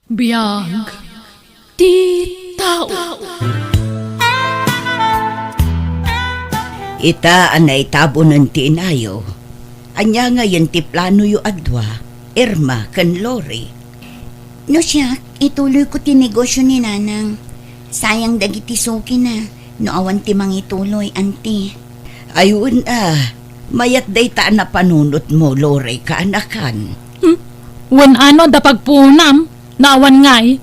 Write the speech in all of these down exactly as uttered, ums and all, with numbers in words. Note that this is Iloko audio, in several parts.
Biag ti tao. Ita a naitabunen ti inayo, ania ngayen ti planoyo a dua, Irma ken Lori? No siak, ituloyko ti negosio ni Nanang. Sayang dagiti sukina no awan ti mangituloy, Auntie. Ay, wen a, mayat dayta a napanunotmo, Lori, kaanakan. Hmm? Wen a no adda pagpuonam, no awan ngay.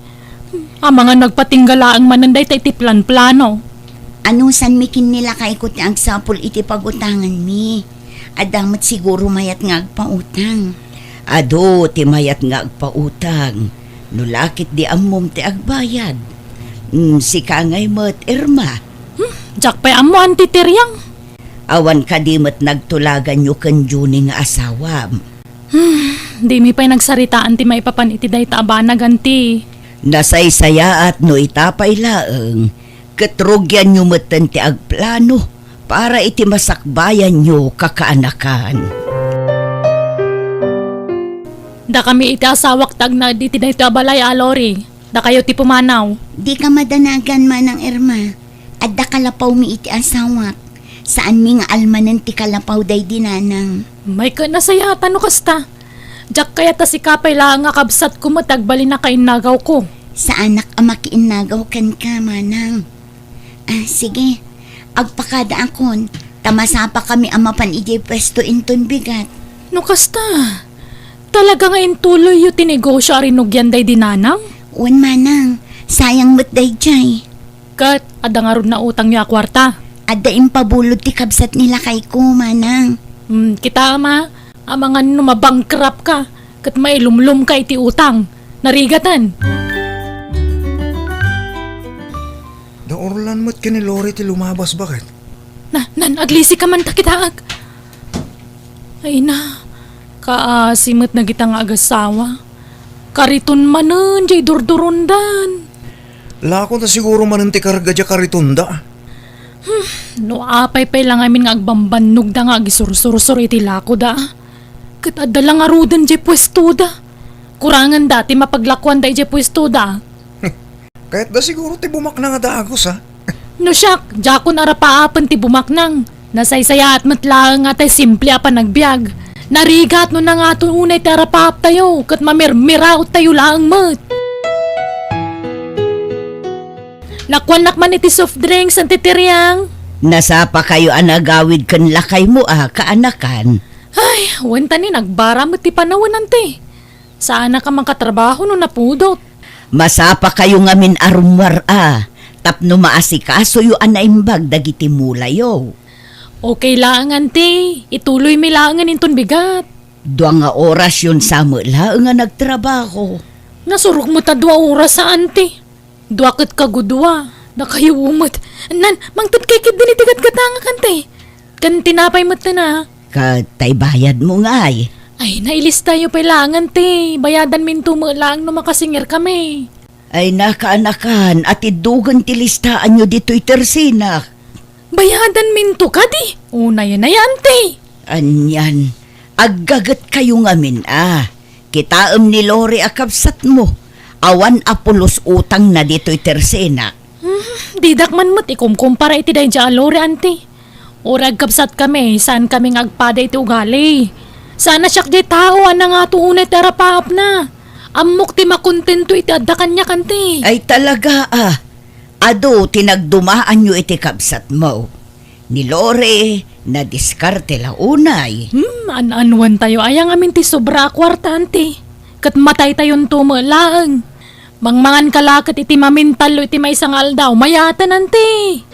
Amangan no agpatingga laeng manen dayta iti planplano. Anusanmi ken ni lakayko ti agsapul iti pagutanganmi. Adda met siguro mayat nga agpautang. Adu ti mayat nga agpautang. No la ketdi ammom ti agbayad. Hmm, sika ngay met, Irma. Hmm, diak pay ammo, Auntie Tiriang. Awan kadi met nagtulaganyo ken Junie nga asawam? Hmm, dimi pay nagsaritaan ti maipapan iti dayta a banag, Auntie. Nasaysayaat no ita pay laeng, ket rugianyo metten ti agplano para iti masakbayanyo, kakaanakan. Dakami iti asawak ti agnaed iti daytoy a balay a, Lori. Dakayo ti pumanaw. Dika madanagan, Manang Irma. Adda kalapawmi iti asawak. Saanmi nga almanen ti kalapaw daydi Nanang. May ket nasayaat no kasta. Diak kayat a sika pay laeng a kabsatko met ti agbalin a kainnagawko. Saanak a makiinnagaw kenka, Manang. Ah, sige. Agpakadaakon, ta masapakami a mapan idiay puesto inton bigat. No kasta, talaga nga intuloyyo ti negosio a rinugian daydi Nanang? Wen, Manang. Sayang met daydiay. Ket adda ngarud nautangyo a kuarta? Adda impabulod ti kabsat ni lakayko, Manang. Hmm, kitaem a, amangan no mabankrupt ka, ket mailumlom ka iti utang. Narigaten. Da Orlan met ken ni Lori ti lumabas, baket? Na, nan, aglisi ka man ta kitaek. Ay na, kaasi met dagita nga agasawa. Kariton manen diay durdurondan. Lako na siguro manen ti karga diay karitonda. Hmm, no apay pay la ngamin nga agbambannogda nga agisursursor iti lakoda. Ket adda la ngaruden diay puestoda. Kurangenda ti mapaglakuanda idiay puestoda. Kayatda siguro ti bumaknang a dagus, a? No siak, diakon arapaapen ti bumaknang. Nasaysayaat met laeng nga tay simple a panagbiag. Narigat no nangato unay ti arapaaptayo, ket mamirmiraottayo laeng met. Lakuannak man iti soft drinks, Auntie Tiriang. Nasapakayo a nagawid ken lakaymo a, kaanakan. Ay, wen ta ni nagbara met ti panawen, Auntie. Saanak a makatrabaho no napudot. Masapakayo ngamin a rummuar a, tapno maasikasoyo a naimbag dagiti mulayo. Okay laeng, Auntie. Ituloymi laengen inton bigat. Dua nga orasyon sa met laeng a nagtrabaho. Nasurok met a dua oras a, Auntie. Dua ket kagudua. Dakayo met. Nan, mangted kay ketdin iti gatgatangak, Auntie. Ken tinapay metten a. Ket tay bayadmo ngay? Ay, nailistayo pay laeng, Auntie. Bayadanminto met laeng no makasingirkami. Ay, nakaanakan, atiddogen ti listaanyo ditoy tersinak. Bayadanminto kadi? Unay, unay, Auntie. Anian, aggagetkayo ngamin a. Kitaem ni Lori a kabsatmo. Awan a pulos utangna ditoy tersinak. Hmm, didak man met ikumkumpara iti daydiay a Lori, Auntie. Uray agkabsatkami, saankami nga agpada iti ugali. Saan a siak diay tao a nangato unay ti arapaapna. Ammok ti makontento iti adda kaniak, Auntie. Ay, talaga a. Adu ti nagdumaanyo iti kabsatmo. Ni Lori, nadiskarte la unay. Hmm, an-anuentayo aya ngamin ti sobra a kuarta, Auntie? Ket mataytayonto met laeng. Mangmanganka la ket iti mamintallo iti maysa nga aldaw, mayaten, Auntie.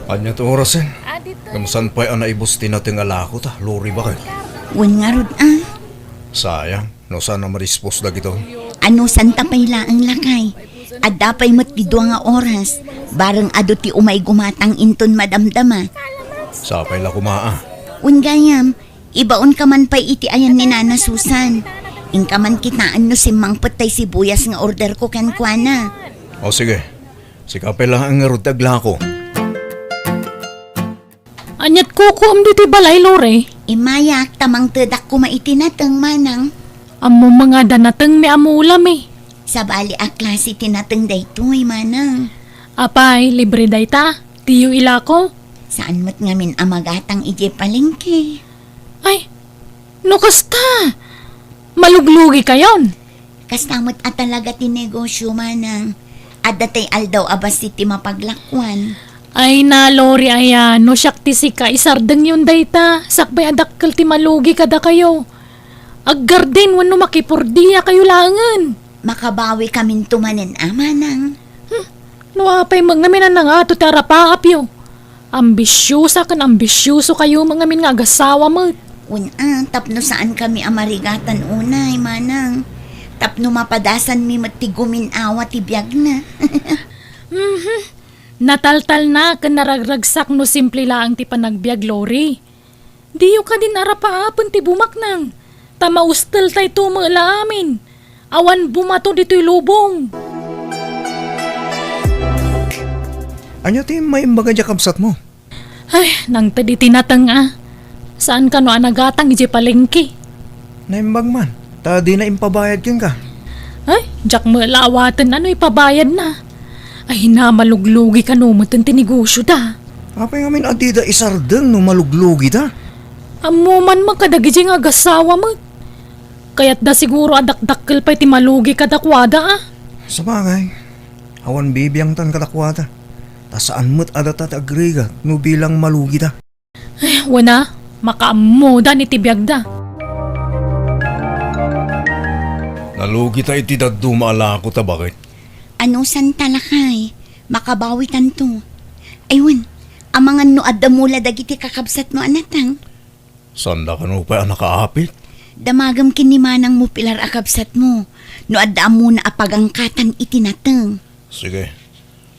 Ania ti orasen? Ngem saan pay a naibus ti nateng a lakota, Lori, baket? Wen ngarud a. Sayang, no saan a madispos dagitoy. Anusanta pay laeng, lakay. Adda pay met ti dua nga oras. Bareng adu ti umay gumatang inton madamdama. Sapay la koma a. Wen gayam, ibaonka man pay iti ayan ni Nana Susan. Inka man kitaen no simmangpet tay sibuyas nga orderko kenkuana. O sige, sika pay laeng ngarud ti aglako. Aniat kukuam ditoy balay, Lori? Immayak ta mangtedak koma iti nateng, manang. Ammom nga adda natengmi a mula mi. Sabali a klase ti nateng daytoy, manang. Apay, libre dayta? Diyo ilako? Saan met ngamin a magatang idiay palengke. Ay, no kasta, maluglugikayon. Kasta met a talaga ti negosyo, manang. Adda tay aldaw a bassit ti mapaglakuan. Ay na, Lori, aya, no siak ti sika, isardengyon dayta, sakbay a dakkel ti malugi kadakayo. Aggarden wenno makipordiakayo laengen. Makabawikaminto manen a, manang. Hmm, no apay met ngamin a nangato ti arapaapyo. Ambisiosa ken ambisiosokayo met ngamin nga agasawa met. Wen a, tapno saankami a marigatan unay, manang. Tapno mapadasanmi met ti gumin-awa ti biagna. Mhm. Nataltalna ken naragragsak no simple laeng ti panagbiag, Lori. Diyo kadin arapaapen ti bumaknang, ta mausteltayto met la amin. Awan bumato ditoy lubong. Ania ti maimbaga diay kabsatmo? Ay, nangted iti nateng a. Saan kano a nagatang idiay palengke? Naimbag man, ta dina impabayad kenka. Ay, diak met la awaten no ipabayadna. Ay na, maluglugi kano met ti negosyoda. Apay ngamin a dida isardeng no maluglugida? Ammo man met kadagidi nga agasawa met. Kayatda siguro a dakdakkel pay ti malugi kadakuada a. Sabagay, awan bibiangtan kadakuada. Ta saan met a data ti agrigat no bilang malugida. Ay, wen a, makaammodan iti biagda. Nalugita iti dadduma a lakota, baket. Anusanta, lakay, makabawitanto. Ay wen, amangan no adda mula dagiti kakabsatmo a nateng? Saanda kano pay a nakaapit? Damagem ken ni manangmo pilar a kabsatmo no adda ammona a pagangkatan iti nateng. Sige.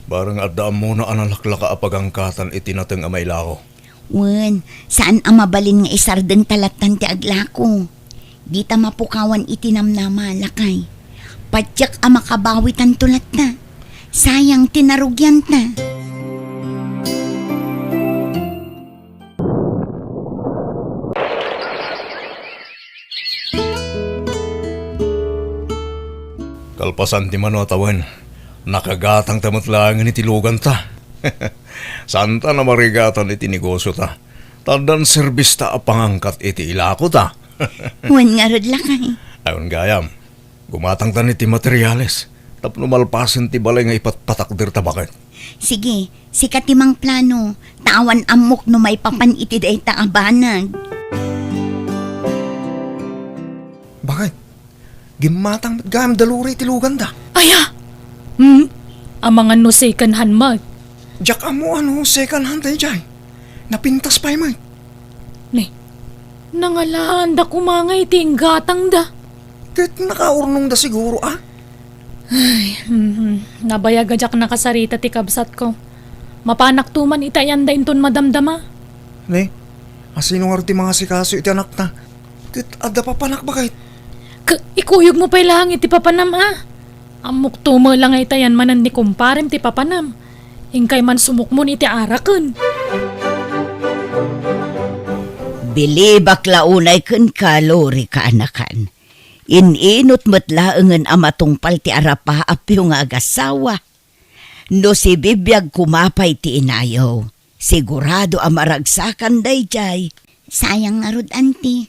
Bareng adda ammona a nalaklaka a pagangkatan iti nateng a mailako. Wen, saan a mabalin nga isardengta lattan ti aglako. Dita mapukawan iti namnama, lakay. Patiek a makabawitanto latta. Sayang ti narugianta. Kalpasan ti mano a tawen, nakagatangta met laengen iti luganta. Saanta a marigatan iti negosyota, ta addan serbista a pangangkat iti ilakota. Wen ngarud, lakay. Awan gayam. Gumatangtan iti materiales tapno malpasen ti balay nga ipatpatakderta, baket. Sige, sika ti mangplano, ta awan ammok no maipapan iti dayta a banag. Baket, gimmatang met gayam da Lori iti luganda. Aya! Hmm? Amangan no second hand met. Diak ammo a no second hand daydiay. Napintas pay met. Ne, nangalaanda koma nga iti inggatangda. Ket nakaurnongda siguro a? Ay, mhm. Nabayag a diak nakasarita ti kabsatko. Mapanakto man iti ayanda inton madamdama. Ne, asino ngarud ti mangasikaso iti anakta? Ket adda papanak, baket. Ke-, ikuyogmo pay laeng iti papanam a. Ammokto met la nga itayan manen ni kumparem ti papanam. Inkay man sumukmon iti araken. Bilibak la unay kenka, Lori, kaanakan. In-inut met laengen a matungpal ti arapaapyo nga agasawa. No sibibiag koma pay ti inayo, sigurado a maragsakan daydiay. Sayang ngarud, anti.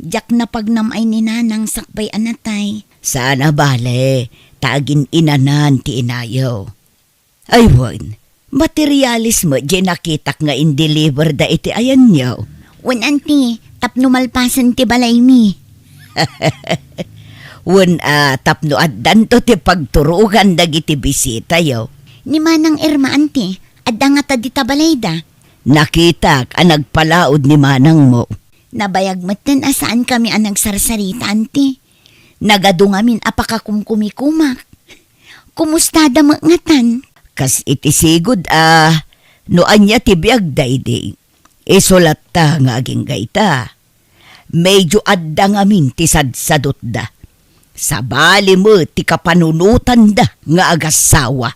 Diak napagnam-ay ni nanang sakbay a natay. Saan a bale, ta agin-inanan ti inayo. Ay wen, materialis met diay nakitak nga indeliverda iti ayanyo. Wen, anti, tapno malpasen ti balaymi. Wen a, tapno addanto ti pagturogan dagiti bisitayo. Ni Manang Irma, anti, adda ngata dita balayda? Nakitak a nagpalaod ni manangmo. Nabayag metten a saankami a nagsarsarita, anti. Nagadu ngamin a pakakumkumikumak. Kumustada met ngatan? Kas iti sigud a no ania ti biagda idi, isu latta nga agingga ita. Medyo adda ngamin ti sadsadutda. Sabali met ti kapanunotanda nga agasawa.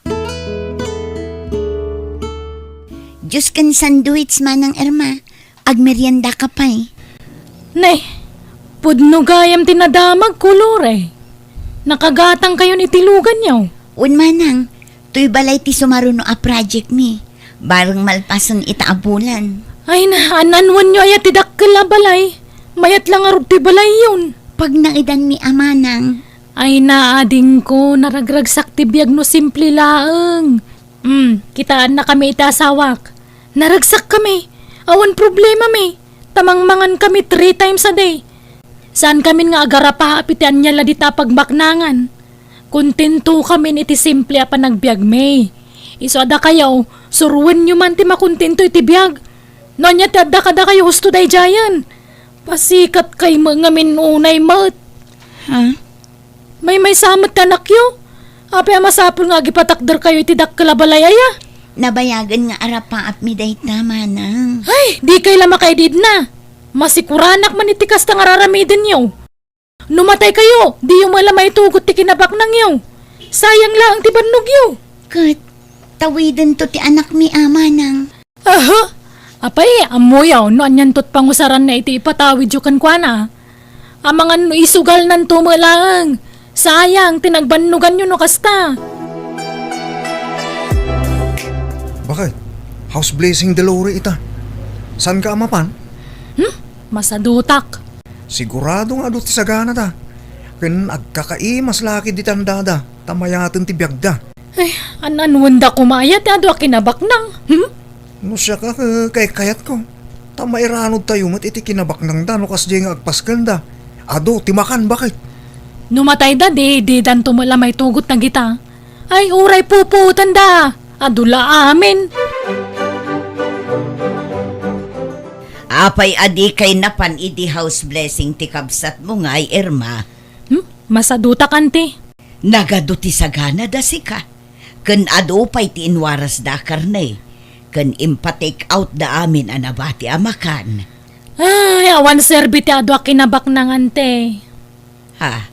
Juice ken sandwich, Manang Irma. Agmeriendaka pay. Ne, Pudno gayam ti nadamagko, Lore. Nakagatangkayon iti luganyo. Wen, manang, toy balay ti sumaruno a project mi. Bareng malpasen ita a bulan. Ay na, an-anwanyo aya ti dakkel a balay. Mayat la ngarud ti balayyon. Pagnaedanmi a manang. Ay na, adingko, naragragsak ti biag no simple laeng. Hmm, kitaennakami iti asawak. Naragsakkami. Awan problemami. Ta mangmangankami three times a day. Saankamin nga agarapaap iti ania la dita a pagbaknangan. Kontentokamin iti simple a panagbiagmi. Isu a dakayo, suroenyo man ti makontento iti biag. No ania ti adda kadakayo husto daydiayen. Pasikatkay met ngamin unay met. Ha? Maymaysa met ti anakyo. Apay a masapul nga agipatakderkayo iti dakkel a balay aya? Nabayagen nga arapaapmi dayta, manang. Ay, dikay la makaididna. Masikuranak man iti kasta nga raramidenyo. No mataykayo, diyo met la maitugot ti kinabaknangyo. Sayang laeng ti bannogyo. Ket, tawidento ti anakmi a, manang. Aha! Apay, ammoyo no anianto ti pangusaranna iti ipatawidyo kenkuana. Amangan no isugalnanto met laeng. Sayang ti nagbannoganyo no kasta. Bakit? House blessing, Dolores, ita. Saanka a mapan? Hmm? Masadutak. Sigurado nga adu ti saganada. Ken agkakaimas la ketdi ti andada, ta mayaten ti biagda. Ay, an-anuenda koma aya ti adu a kinabaknang? Hmm? No siak a, kaykayatko, ta mairanudtayo met iti kinabaknangda no kasdiay nga agpaskenda. Adu ti makan, bakit? No matayda, di, didanto met la maitugot dagita. Ay, uray pupuotenda. Adu la amin. Apay a dikay napan idi house blessing ti kabsatmo ngay, Irma? Hmm? Masadutak, anti. Nagadu ti saganada, sika. Ken adu pay ti inwarasda a karne. Ken impa-take outda amin a nabati a makan. Ay, awan serbi ti adu a kinabaknang, anti. Ha?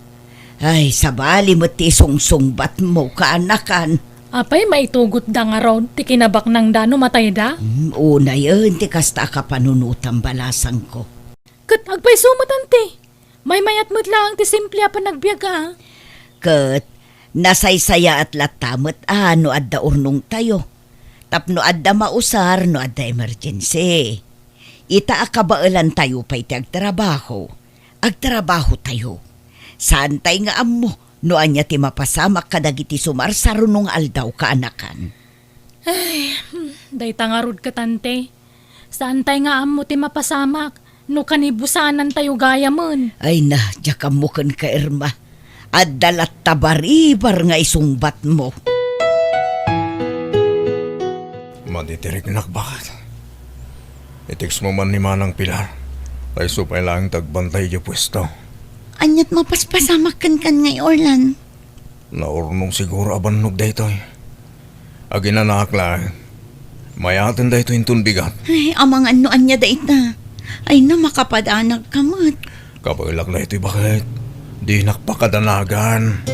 Ay, sabali met ti isungsungbatmo, kaanakan. Apay, maitugotda ngarud ti kinabaknangda no matayda? Hmm, unayen ti kasta a kapanunotam, balasangko. Ket agpayso met, anti. Maymayat met laeng ti simple a panagbiag, a. Ket nasaysayaat latta met a no adda urnongtayo. Tapno adda mausar no adda emergency. Ita a kabaelantayo pay ti agtrabaho, agtrabahotayo. Saantay nga ammo no ania ti mapasamak kadagiti sumarsaruno nga aldaw, kaanakan. Ay, hmm, dayta ngarud ket, anti. Saantay nga ammo ti mapasamak no kanibusanantayo gayamen. Ay na, diak ammo kenka, Irma. Adda latta baribar nga isungbatmo. Maditiriknak, baket. I-text mo man ni Manang Pilar. Isu pay laeng ti agbantay idiay puesto. Aniat mapaspasamak kenkan ngay, Orlan? Naurnong siguro a bannog daytoy. Aginanaak laeng. Mayaten daytoy inton bigat. Ay, amangan no ania dayta. Ay na, makapadanagka met. Kabaelak daytoy, baket. Dinak pakadanagan.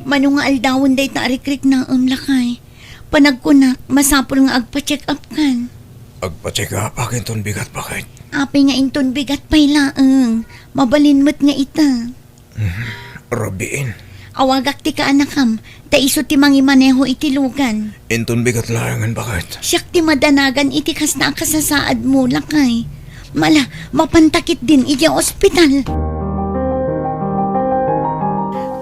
Mano nga aldawen dayta a rikriknaem, lakay? Panagkunak, masapul nga agpa-check up kan. Agpa-check up ak inton bigat, baket. Apay nga inton bigat pay laeng. Mabalin met nga ita. Rabiin. Awagak ti kaanakam, ta isu ti mangimaneho iti lugan. Inton bigat laengen, baket. Siak ti madanagan iti kasta a kasasaadmo, lakay. Mala, mapanta ketdin idiay ospital.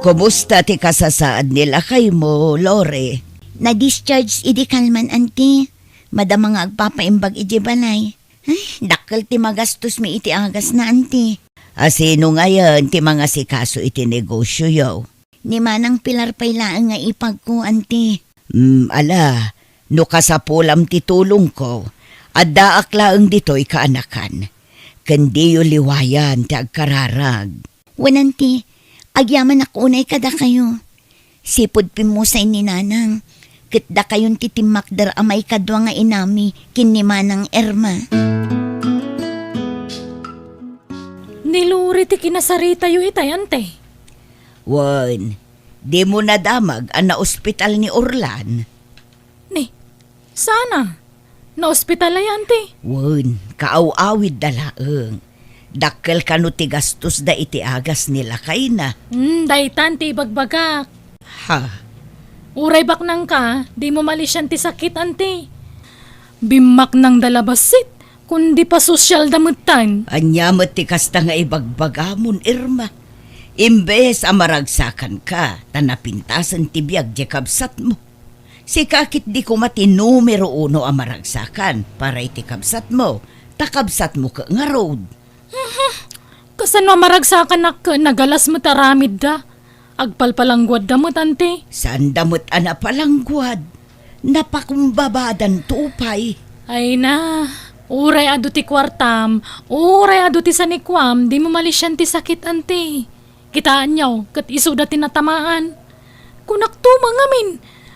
Kumusta ti kasasaad ni lakaymo, Lore? Na-discharge idi kalman, anti. Madama nga agpapaimbag idiay balay. Ay, dakkel ti magastosmi iti agasna, anti. A, sino ngayen ti mangasikaso iti negosioyo? Ni Manang Pilar pay laeng nga ipagko, anti. Mm, ala, no kasapulam ti tulongko, addaak laeng ditoy, kaanakan. Ken diyo liwayan ti agkararag. Wen, anti, agyamanak unay kadakayo. Sipud pimmusay ni Nanang, ket dakayon ti timmakder a maikadua nga inami ken ni Manang Irma. Ni Lori ti kinasaritayo itay, anti? Wen, dimo nadamag a naospital ni Orlan? Ni, sana. Naospital aya, anti? Wen, kaaw-awidda laeng. Dakkel kano ti gastosda iti agas ni lakayna. Hmm, daytan ti ibagbagak. Ha? Uray baknangka, dimo malisian ti sakit, anti? Bimmaknangda la bassit, kundi pasosialda metten. Ania met ti kasta nga ibagbagamon, Irma? Imbes a maragsakanka, ta napintasen ti biag diay kabsatmo. Sika ketdi koma ti numero uno a maragsakan para iti kabsatmo, ta kabsatmo ket ngarud. Kasano a maragsakanak ket nagalas met aramidda? Agpalpalangguadda met, anti? Saanda met a napalangguad. Napakumbabadanto pay. Ay na, uray adu ti kuartam, uray adu ti sanikuam, dimo malisian ti sakit, anti? Kitaenyo, ket isuda ti natamaan. Kunakto met ngamin,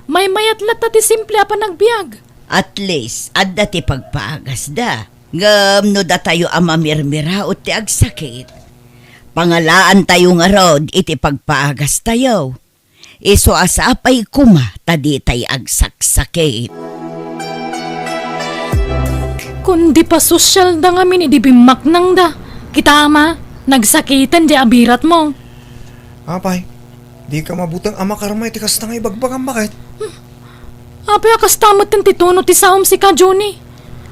maymayat latta ti simple a panagbiag. At least, adda ti pagpaagasda. Ngem no datayo a mamirmiraut ti agsakit, pangalaantayo ngarud iti pagpaagastayo. Isu a sapay koma ta ditay agsaksakit. Kundi pasosialda ngamin idi bimmaknangda. Kitaem a, nagsakiten diay abiratmo. Apay, dika mabuteng a makarma iti kasta nga ibagbagam, baket? Apay a kasta metten ti tuno ti saom sika, Johnny?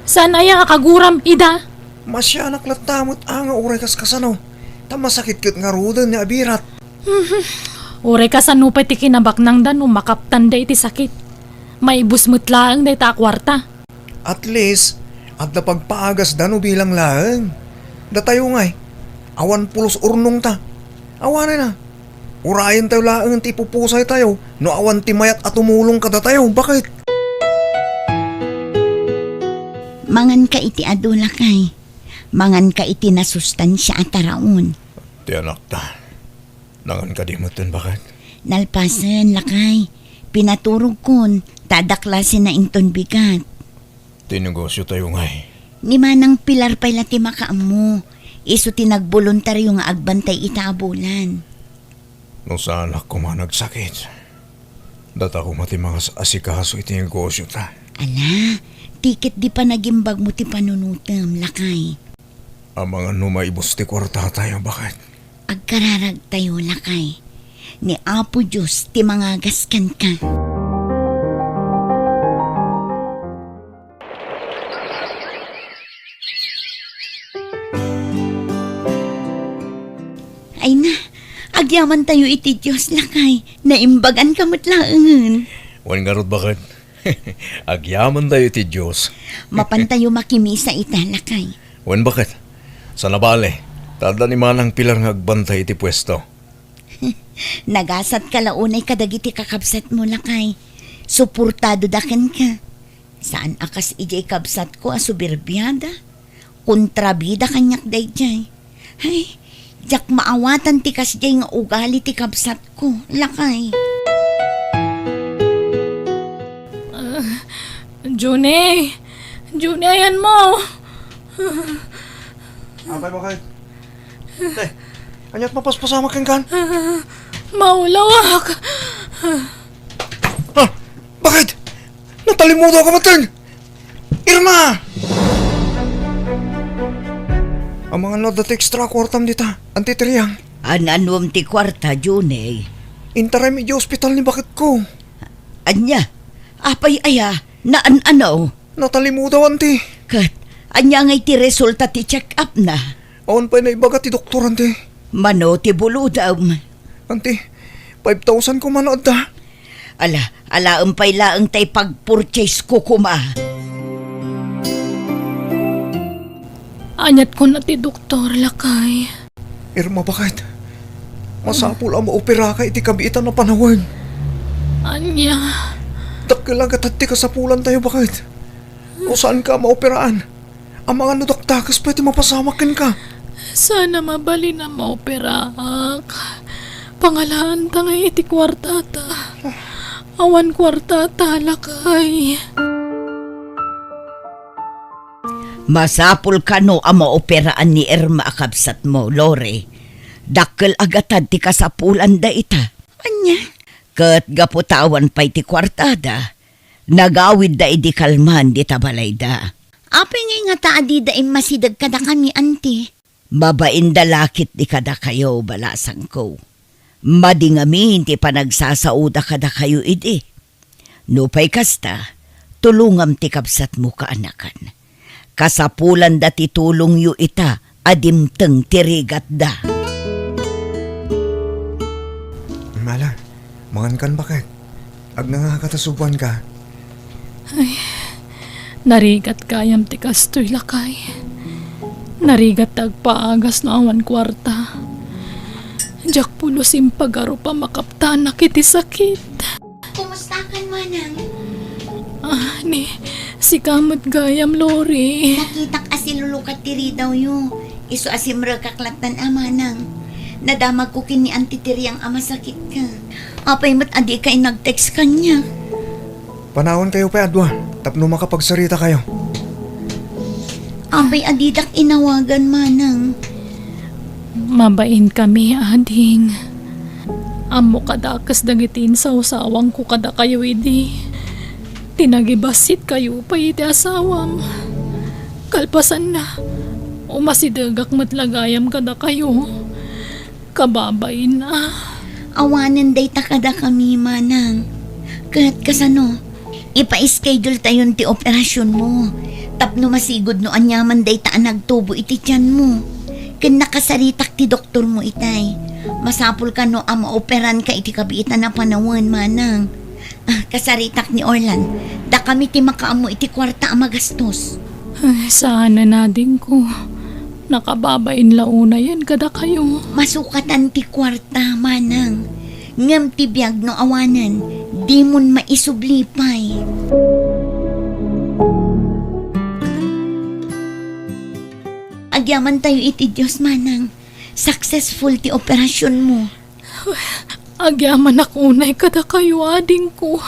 Saan aya a kaguram ida? Masianak latta met a nga uray kaskasano, ta masakit ket ngaruden ni abirat. Uray kasano pay ti kinabaknangda no makaptanda iti sakit. Maibus met laeng dayta a kuarta. At least, adda pagpaagasda no bilang laeng. Datayo ngay, awan pulos urnongta. Awanen a. Urayentayo laeng ti ipupusaytayo no awan ti mayat a tumulong kadatayo. Baket? Manganka iti adu, lakay. Manganka iti nasustansia a taraon. Ti anakta. Nangan kadi metten, baket? Nalpasen, lakay. Pinaturogkon, ta adda klasena inton bigat. Ti negosiotayo ngay. Ni Manang Pilar pay la ti makaammo. Isu ti nagboluntario nga agbantay ita a bulan. No saanak koma nagsakit, data koma ti mangas-asikaso iti negosiota. Ala, ti ketdi panagimbagmo ti panunotem, lakay. Amangan no maibus ti kuartatayo, baket? Agkararagtayo, lakay. Ni Apo Dios ti mangagas kenka. Ay na, agyamantayo iti Dios, lakay. Naimbaganka met laengen. Wen ngarud, baket? Agyamantayo iti Dios. Mapantayo makimisa ita, lakay. Wen, baket? Saan a bale, ta adda ni Manang Pilar nga agbantay iti puesto. Nagasatka la unay kadagiti kakabsatmo, lakay. Suportadoda kenka. Saan a kas idiay kabsatko a soberbiada. Kontrabida kaniak daydiay. Ay, diak maawatan ti kasdiay nga ugali ti kabsatko, lakay. Ah, June! June, ayanmo! Apay, baket? Te, ania't mapaspasamak kenkan? Ah, maulawak! Ah, baket? Natalimudaw ka metten! Irma! Amangan no adda ti extra a kuartam dita, Anti Triang. An-anuem ti kuarta, June? Intaraymi idiay ospital ni baketko. Ania? Apay aya? Naan-ano? Natalimudaw, Anti. Ket, ania ngay ti resulta ti check-up na? Awan pay naibaga ti doktor, Anti. Mano ti bulodem? Anti, five thousand koma no adda. Ala, alaem pay laeng tay pag-purchase ko koma. Ania't kuna ti doktor, lakay? Irma, baket? Masapul a maoperaka iti kabiitan a panawen. Ania? Dakkel a gatad ti kasapulantayo, baket? No saanka a maoperaan, amangan no dakdakes pay ti mapasamak kenka. Saan a mabalin a maoperaak. Pangalaanta ngay iti kuartata. Awan kuartata, lakay. Masapul kano a maoperaan ni Irma a kabsatmo, Lori. Dakkel a gatad ti kasapulan dayta. Ania? Ket gapu ta awan pay ti kuartada, Nagawidda idi kalman dita balayda. Apay ngay ngata a dida immasideg kadakami, anti? Mabainda la ketdi kadakayo, balasangko. Madi ngamin ti panagsasaoda kadakayo idi. Nupay kasta, tulongam ti kabsatmo, kaanakan. Kasapulanda ti tulongyo ita a dimteng ti rigatda. Mala, mangankan baket. Agnangaka ta subuanka. Ay, narigat gayam ti kastoy, lakay. Narigat ti agpaagas no awan kuarta. Diak pulos impagarup a makaptanak iti sakit. Kumustakan, manang? Ah, ni, sika met gayam, Lori. Nakitak a silulukat ti ridawyo. Isu a simrekak lattan a, manang. Nadamagko ken ni Auntie Tiriang a masakitka. Apay met a dika inag-text kaniak? Panawankayo pay a dua tapno makapagsaritakayo. Apay a didak inawagan, manang? Mabainkami, ading. Ammok a dakes dagiti insawsawangko kadakayo idi. Ti nagibassitkayo pay iti asawam. Kalpasanna, umasidegak met la gayam kadakayo. Kababain a. Awanen dayta kadakami, manang. Ket kasano? Ipa-schedule tayon ti operasionmo tapno masigud no aniaman dayta a nagtubo iti tianmo. Ken nakasaritak ti doktormo itay. Masapul kano a maoperanka iti kabiitan a panawen, manang. Ah, kasaritak ni Orlan. Dakami ti makaammo iti kuarta a magastos. Ay, saanen, adingko. Nakababain la unayen kadakayo. Masukatan ti kuarta, manang. Ngem ti biag no awanen, dimon maisubli pay. Agyamantayo iti Dios, manang. Successful ti operasionmo. Agyamanak unay kadakayo, adingko.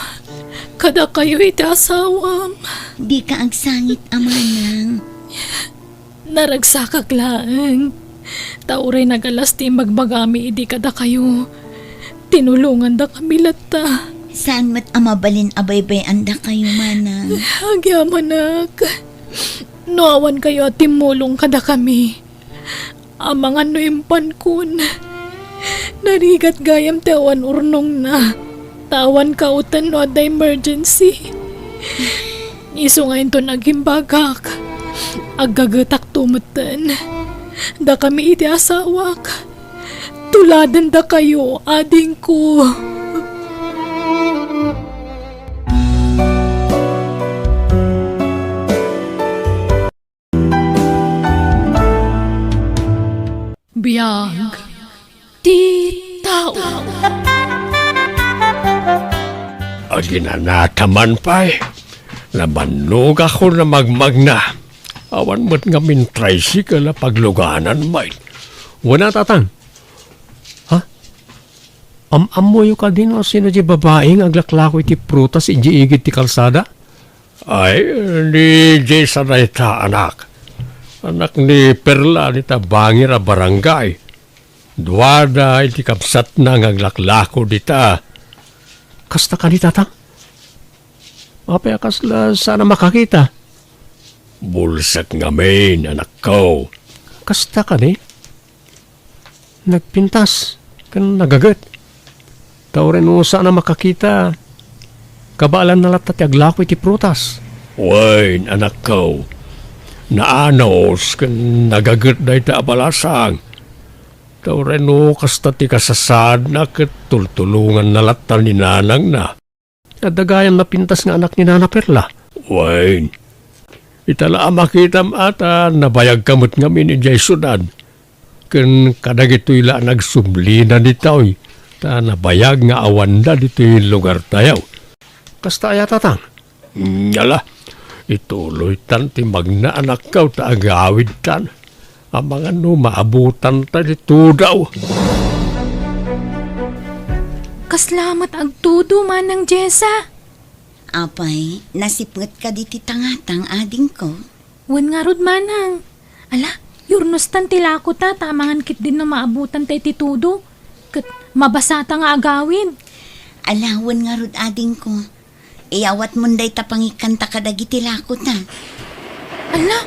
Kadakayo iti asawam. Dika agsangit a, manang. Naragsakak laeng. Ta uray nagalas ti imbagbagami idi kadakayo. Tinulongandakami latta. Saan met a mabalin a baybay-andakayo, manang. Agyamanak. No awankayo a timmulong kadakami. Amangan no impankon. Narigat gayam ti awan urnongna. Ta awan kauten no adda emergency. Isu nga inton agimbagak, aggagetakto metten. Dakami iti asawak. Tuladendakayo, adingko. Biag ti tao. Aginanata man pay, nabannogakon a magmagna. Awan met ngamin tricycle a pagluganan met. Wen a, Tatang? Ha? Am-ammoyo kadi no sino diay babai nga aglaklako iti prutas idiay igid ti kalsada? Ay, ni Jason dayta, anak. Anak ni Perla dita bangir a barangay. Duada iti kabsatna nga aglaklako dita. Kasta kadi, Tatang? Apay a kasla saan a makakita? Bulsek ngamin, anakko. Kasta kadi? Nagpintas ken nagaget. Ta uray no saan a makakita, kabaelanna latta ti aglako iti prutas. Wen, anakko, naanus ken nagaget dayta a balasang. Ta uray no kasta ti kasasaadna ket tultulonganna latta ni nanangna. Adda gayam napintas nga anak ni Nana Perla. Wen, ita la a makitam a ta nabayagka met ngamin idiay siudad. Ken kadagitoy la a nagsublina ditoy, ta nabayag nga awanda ditoy lugartayo. Kasta aya, Tatang? Ala, ituloytan ti magna, anakko, ta agawidtan. Amangan no maabutanta ti tudo. Kasla met agtudo, Manang Jessa? Apay, nasipnget kadi ti tangatang, adingko? Wen ngarud, Manang. Ala, yurnostan ti lakota, ta amangan ketdin no maabutanta iti tudo. Ket mabasata nga agawid. Ala, wen ngarud, adingko. Iyawatmon dayta pangikkanta kadagiti lakota. Ala,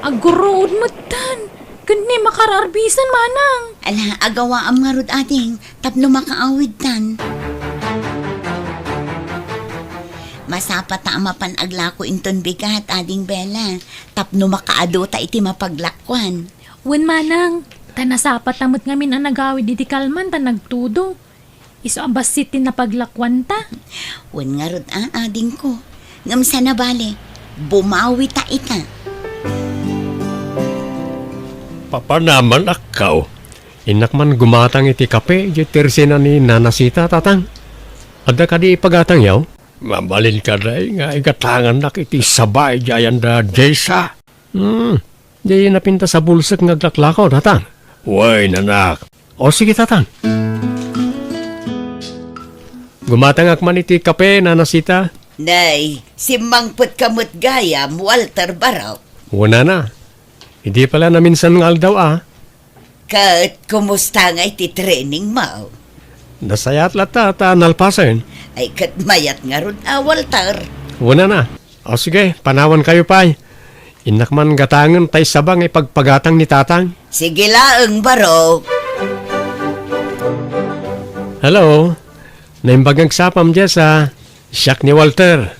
agguruod metten. Ken ni makaraarbisen, manang. Ala, agawaam ngarud, ading, tapno makaawidtan. Masapata a mapan aglako inton bigat, Ading Bella, tapno makaadota iti mapaglakuan. Wen, manang, ta nasapata met ngamin a nagawid iti kalman ta nagtudo. Isu a bassit ti napaglakuanta. Wen ngarud a, adingko. Ngem sana bale, bumawita ita. Papanaman, akkaw. Innak man gumatang iti kape, iti tersena ni Nana Sita, tatang. Adda kadi ipagatangyo? Mabalin kadi nga igatangannak iti saba idiay ayan da Jessa. Hmm. Di napintas a bulsek nga aglaklako, tatang. Wen, anak. O, sige, tatang. Gumatangak man iti kape, Nana Sita. Nay, simmangpetka met gayam, Walter Barok. Wen, nana. Idi pala naminsan nga aldaw, a. Ket kumusta nga iti training mo? Nasayaat latta ta nalpasen. Ay, ket mayat ngarud a, Walter. Wen, nana. O sige, panawankayo pay. Innak man gatangen tay saba nga ipagpagatang ni tatang. Sige laeng, Barok. Hello. Naimbag nga agsapam, Jessa. Siak ni Walter.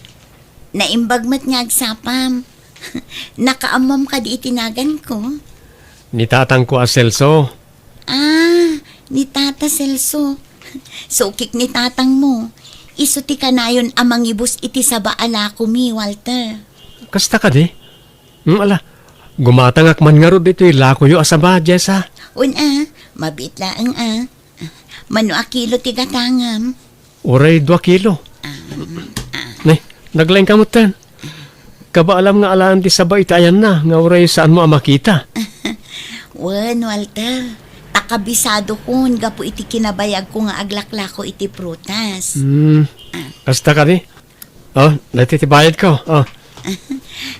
Naimbag met nga agsapam. Nakaammom kadi iti naganko? Ni tatangko a Celso. Ah, ni Tata Celso. Sukik ni tatangmo. Isu ti kanayon a mangibus iti saba a lakomi, Walter. Kasta kadi? Hmm, ala, gumatangak man ngarud ditoy lakoyo a saba, Jessa. Wen a, mabiit laeng a. Mano a kilo ti gatangam? Uray dua kilo. Ah, ah. Ne, naglaingka metten. Kabaalam nga alaen ti saba iti ayanna nga uray saanmo a makita. Wen, Walter, ta kabisadokon gapu iti kinabayagko nga aglaklako iti prutas. Hmm. Ah. Kasta kadi? O, daytoy ti bayadko. O.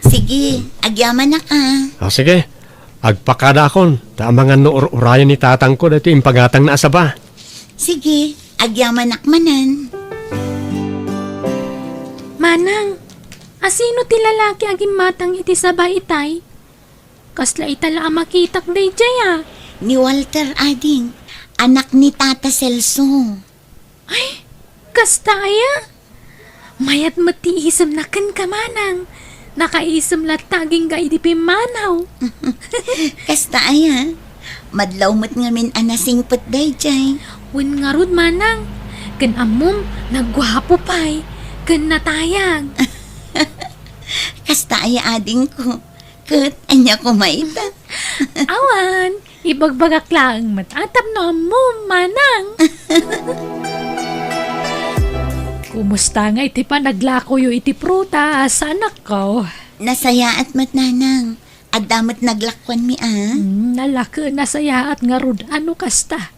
Sige, agyamanak a. O, sige. Agpakadaakon, ta amangan no ur-urayen ni tatangko daytoy impagatangna a saba. Sige, agyamanak manen. Manang, asino ti lalaki a gimmatang iti saba itay? Kasla ita la a makitak daydiay a. Ni Walter, ading, anak ni Tata Celso. Ay, kasta aya? Mayat met ti isemna kenka, manang. Nakaisem latta agingga idi pimmanaw. Kasta aya? Madlaw met ngamin a nasingpet daydiay. Wen ngarud, manang. Ken ammom, nagguapo pay. Ken natayag. Kasta aya, adingko? Ket ania koma ita? Awan, ibagbagak laeng met a tapno ammom, manang. Kumusta nga iti panaglakoyo iti prutas, anakko? Nasayaat met, nanang. Adda met naglakuanmi a. Hmm, nalaka, nasayaat ngarud a no kasta.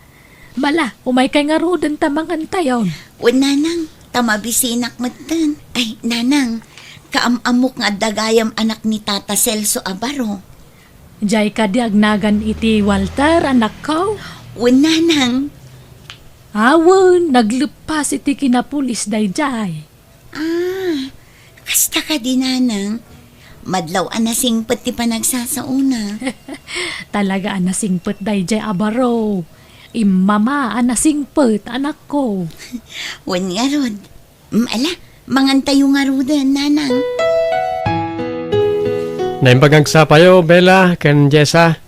Bala, umaykay ngaruden ta mangantayon. Wen, nanang, ta mabisinak metten. Ay, nanang, kaam-ammok nga adda gayam anak ni Tata Celso a baro. Diay kadi agnagan iti Walter, anakko? Wen, nanang. Awen, nagleppas iti kinapulis daydiay. Ah, kasta kadi, nanang? Madlaw a nasingpet ti panagsasaona. Talaga a nasingpet daydiay a baro. Immama a nasingpet, anakko. Wen ngarud. Mm, ala, mangantayo ngaruden, nanang. Naimbag nga agsapayo, Bella, ken Jessa.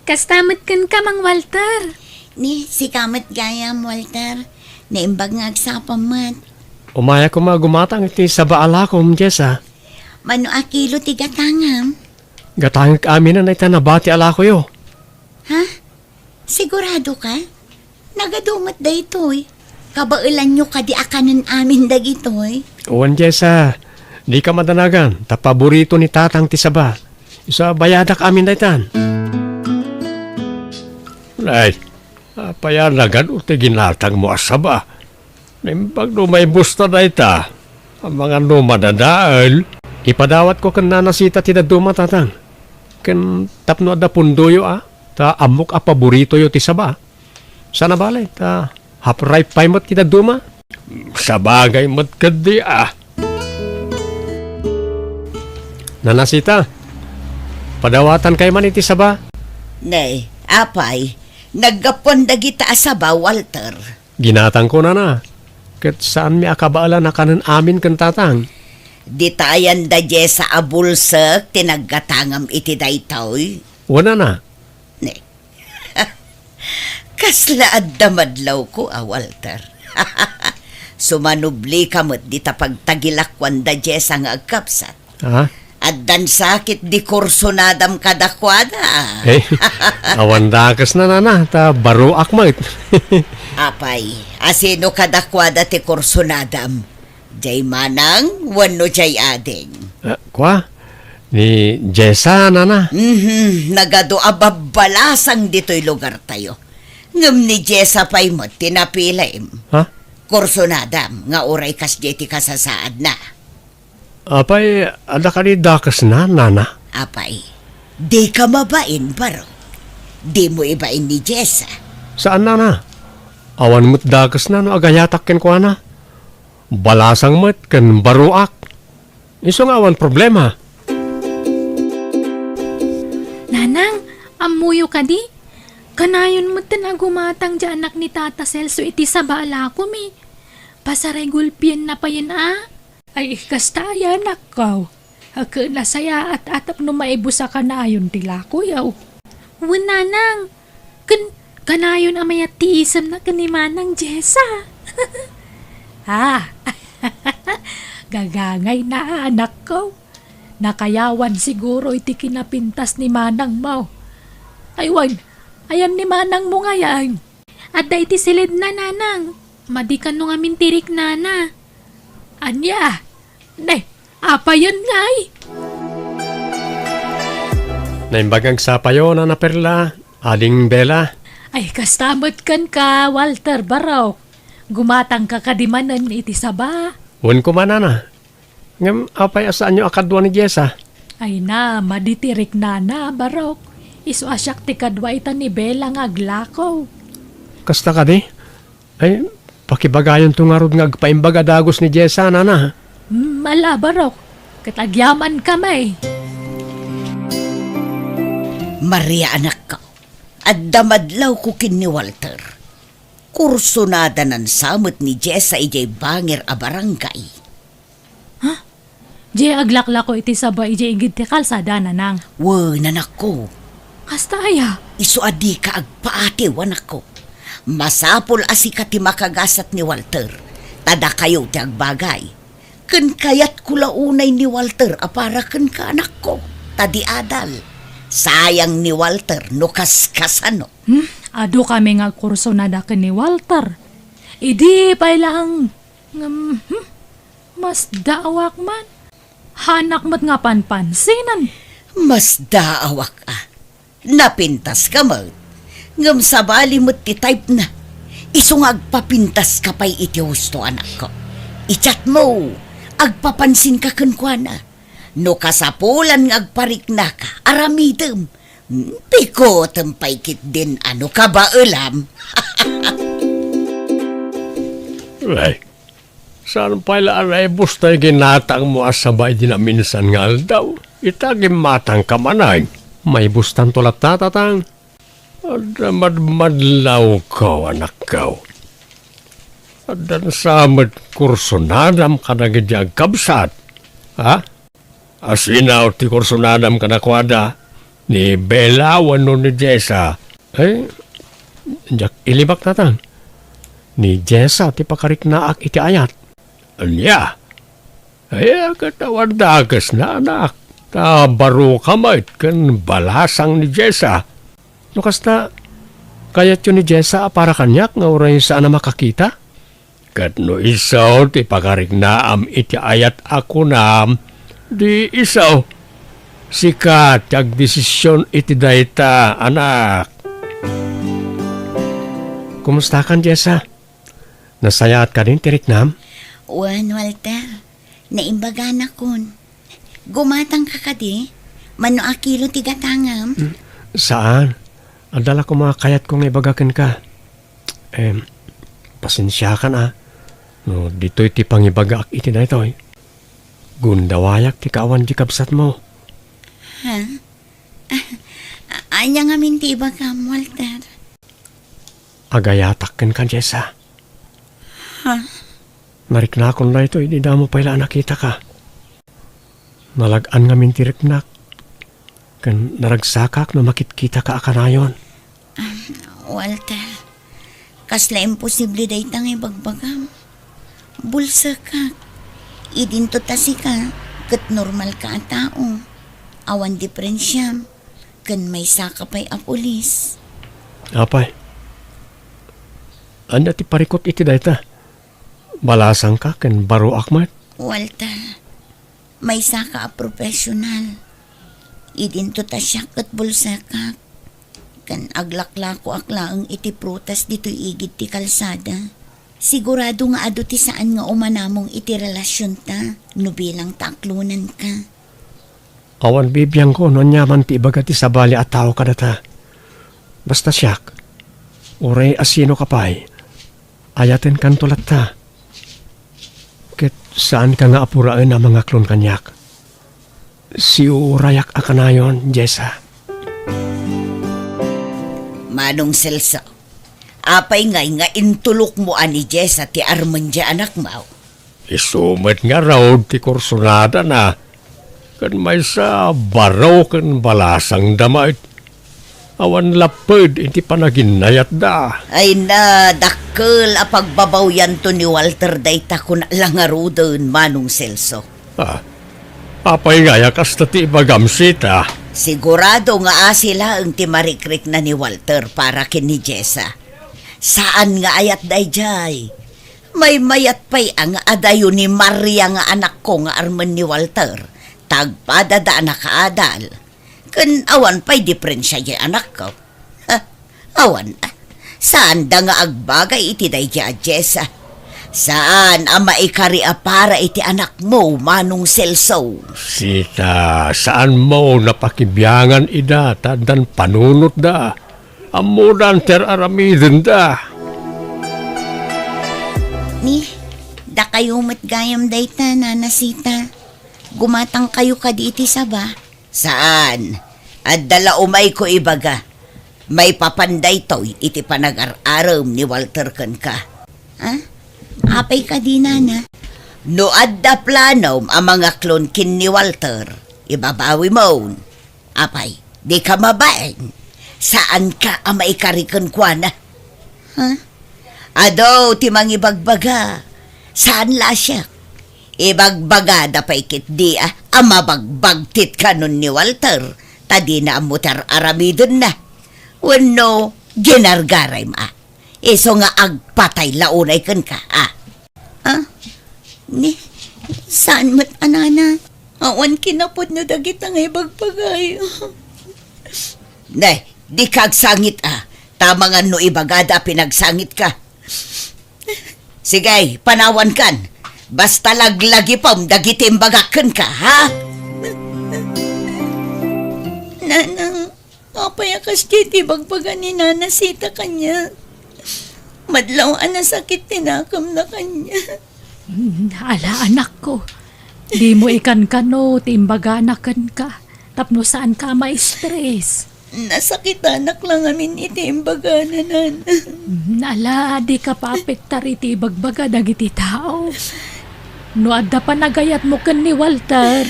Kasta met kenka, Mang Walter. Ni, sika met gayam, Walter. Naimbag nga agsapam met. Umaya koma gumatang iti saba a lakom, Jessa. Mano a kilo ti gatangam? Gatangek amin a ita nabati a lakoyo. Ha? Sigurado ka? Nagadu met daytoy. Kabaelanyo kadi a kanen amin dagitoy? Wen, Jessa, dika madanagan, ta paborito ni Tatang ti saba. Isu a bayadak amin daytan. Nay, apay a nagadu ti ginatangmo a saba? Naimbag no maibusta dayta, amangan no madadael. Ipadawatko ken Nana Sita ti dadduma, Tatang. Ken tapno adda pundoyo a, ta ammok a paboritoyo ti saba. Sana bale, ta half ripe pay met ti dadduma. Sabagay met ketdi a. Nana Sita, padawatankay man iti saba? Ne, apay, naggapuan dagita a saba, Walter. Ginatangko, nana, ket saanmi a kabaelan a kanen amin ken tatang. Dita ayan da Jessa a bulsek ti naggatangam iti daytoy? Wen, nana. Ne. Kasla adda madlawko a, Walter. Sumanublika met dita pagtagilakuan da Jessa nga agkabsat. Ha? Addan sakit di kursonadam kadakuada. Eh, awan dakesna, nana, ta baruak met. Apay, asino kadakuada ti kursonadam? Jay manang wenno jay ading? Ah, kua? Ni Jessa, nana? Mhm, nagadu a babbalasang ditoy lugartayo. Ngem ni Jessa pay met ti napilim. Ha? Kursonadam nga uray kasdiay ti kasasaadna. Apay, adda kadi dakesna, nana? Apay, dika mabain, baro. Dimo ibain ni Jessa. Saan, nana? Awan met dakesna no agayatak kenkuana. Balasang met ken baruak. Isu nga awan problema. Nanang, ammoyo kadi? Kanayon metten a gumatang ti anak ni Tata Celso iti saba a lakomi. Pasaray gulpienna payen a. Ay, kasta aya, anakko. Ket nasayaat-at tapno maibus a kanayon ti lakoyo. Wen, nanang, ken kanayon a mayat ti isemna ken ni Manang Jessa. Ha? Gagangayna, anakko. Nakayawan siguro iti kinapintas ni manangmo. Ay wen, ayan ni manangmo ngay? Adda iti siledna, nanang. Madi kano ngamin ti riknana. Ania? Ne, apayen ngay? Naimbag nga agsapayo, Nana Perla, Ading Bella. Ay, kasta met kenka, Walter, barok. Gumatangka kadi manen iti saba? Wen koma, nana. Ngem apay a saanyo a kadua ni Jessa? Ay na, madi ti riknana, barok. Isu a siak ti kadua ita ni Bella nga aglako. Kasta kadi? Ay, pakibagayonto ngarud nga agpaimbag a dagus ni Jessa, nana. Hmm, ala, barok. Ket agyamanka met. Maria, anakko, adda madlawko ken ni Walter. Kursonadanan sa met ni Jessa idiay bangir a barangay. Ha? Diay aglaklako iti saba idiay igid ti kalsada, nanang? Wen, anakko. Kasta aya? Isu a dika agpaatiw, anakko. Masapul a sika ti makagasat ni Walter, ta dakayo ti agbagay. Ken kayatko la unay ni Walter a para kenka, anakko, ta di adal. Sayang ni Walter no kaskasano. Hmm? Adu kami nga agkursonada ken ni Walter. Idi pay laeng, ngem, hmm, masdaawak man. Haanak met nga panpansinan. Masdaawak a. Napintaska met. Ngem sabali met ti type na. Isu nga agpapintaska pay iti husto, anakko. I-chat mo, agpapansinka kenkuana. No kasapulan nga agpariknaka, aramidem. Pikutem pay ketdin a no kabaelam. Ay, saan pay la a naibus tay ginatangmo a saba idi naminsan nga aldaw? Ita, gimmatangka manen. Maibustanto latta, tatang. Adda madmadlawko, anakko. Addan sa met kursonadam kadagiti agkabsat. Ha? Asino ti kursonadam kadakuada? Ni Bella wenno ni Jessa? Ay, diak ilibak, tatang. Ni Jessa ti pakariknaak iti ayat. Ania? Ay, ket awan dakesna, anak. Ta baruka met ken balasang ni Jessa. No kasta, kayatyo ni Jessa a para kaniak nga uray saan a makakita? Ket no isu ti pakariknaam iti ayat a kunam, di isu. Sika ti agdesision iti dayta, anak. Kumustakan, Jessa? Nasayaat kadin ti riknam? Wen, Walter. Naimbaganakon. Gumatangka kadi? Mano a kilo ti gatangam? Hmm, saan. Adda la koma kayatko nga ibaga kenka. Em, pasensiakan a. No ditoy ti pangibagaak iti daytoy. Gundawayak ti kaawan di kabsatmo. Ha? Ania ngamin ti ibagam, Walter? Agayatak kenka, Jessa. Ha? Nariknakon daytoy idi damo pay la a nakitaka. Nalag-an ngamin ti riknak, ken naragsakak no makitkitaka a kanayon. Ah, Walter, kasla imposible dayta nga ibagbagam. Bulsekak. Idinto ta sika, ket normalka a tao. Awan diferensiam, ken maysaka pay a pulis. Apay, ania ti parikut iti dayta? Balasangka ken baroak met? Walter, maysaka a profesional. Idinto ta siak ket bulsekak. Ken aglaklakoak laeng iti prutas ditoy igid ti kalsada. Sigurado nga adu ti saan nga umanamong iti relasionta no bilang ta aklonanka. Awan bibiangko no aniaman ti ibaga ti sabali a tao kadata. Basta siak, uray asinoka pay, ayatenkanto latta. Ket saanka nga apuraen a mangaklon kaniak. Siurayak a kanayon, Jessa. Manong Celso, apay ngay nga intulokmo a ni Jessa ti armen ti anakmo? Isu met ngarud ti kursunadana. Ken maysa, baro ken balasangda met. Awan lapped iti panaginnayatda. Ay na, dakkel a pagbabawyanto ni Walter dayta kuna la ngaruden, Manong Celso. Ah, apay ngay a kasta ti ibagam, Sita? Sigurado nga asi laeng ti marikrikna ni Walter para ken ni Jessa. Saan nga ayat daydiay. Maymayat pay a nga adayo ni Maria nga anakko nga armen ni Walter. Tagpadada a nakaadal. Ken awan pay diferensia diay anakko. Ha? Awan. Saanda nga agbagay iti daydiay a Jessa. Saan a maikari a para iti anakmo, Manong Celso. Sita, saanmo napakibiangan ida ta addan panunotda. Ammodan ti ar-aramidenda. Ni, dakayo met gayam dayta, Nana Sita. Gumatangkayo kadi iti saba? Saan. Adda la umayko ibaga. Maipapan daytoy iti panagar-arem ni Walter kenka. Ha? Apay kadi, Nana? No adda planom a mangaklon ken ni Walter, ibabawimon. Apay, dika mabain? Saanka a maikari kenkuana? Ha? Adu ti mangibagbaga. Saan la a siak. Ibagbagada pay ketdi a, a mabagbagtit kanon ni Walter, ta dina ammo ti ar-aramidenna. Wenno, ginargaraymo a. Isu nga agpatay la unay kenka, a. Ah, ni, saan met a, Nana? Awan kinapudno dagita nga ibagbagayo. Ne, dika agsangit a. Ta mangan no ibagada a pinagsangitka. Sige, panawankan. Basta laglagipem dagiti imbagak kenka, ha? Nanang, apay a kasdiay ti ibagbaga ni Nana Sita kaniak? Madlaw a nasakit ti nakemna kaniak. Mm, ala, anakko. Dimo ikankano ti imbagana kenka tapno saanka a ma-stress. Nasakitanak la ngamin iti imbagana, Nana. Mm, ala, dika paapektar iti ibagbaga dagiti tao. No adda panagayatmo ken ni Walter,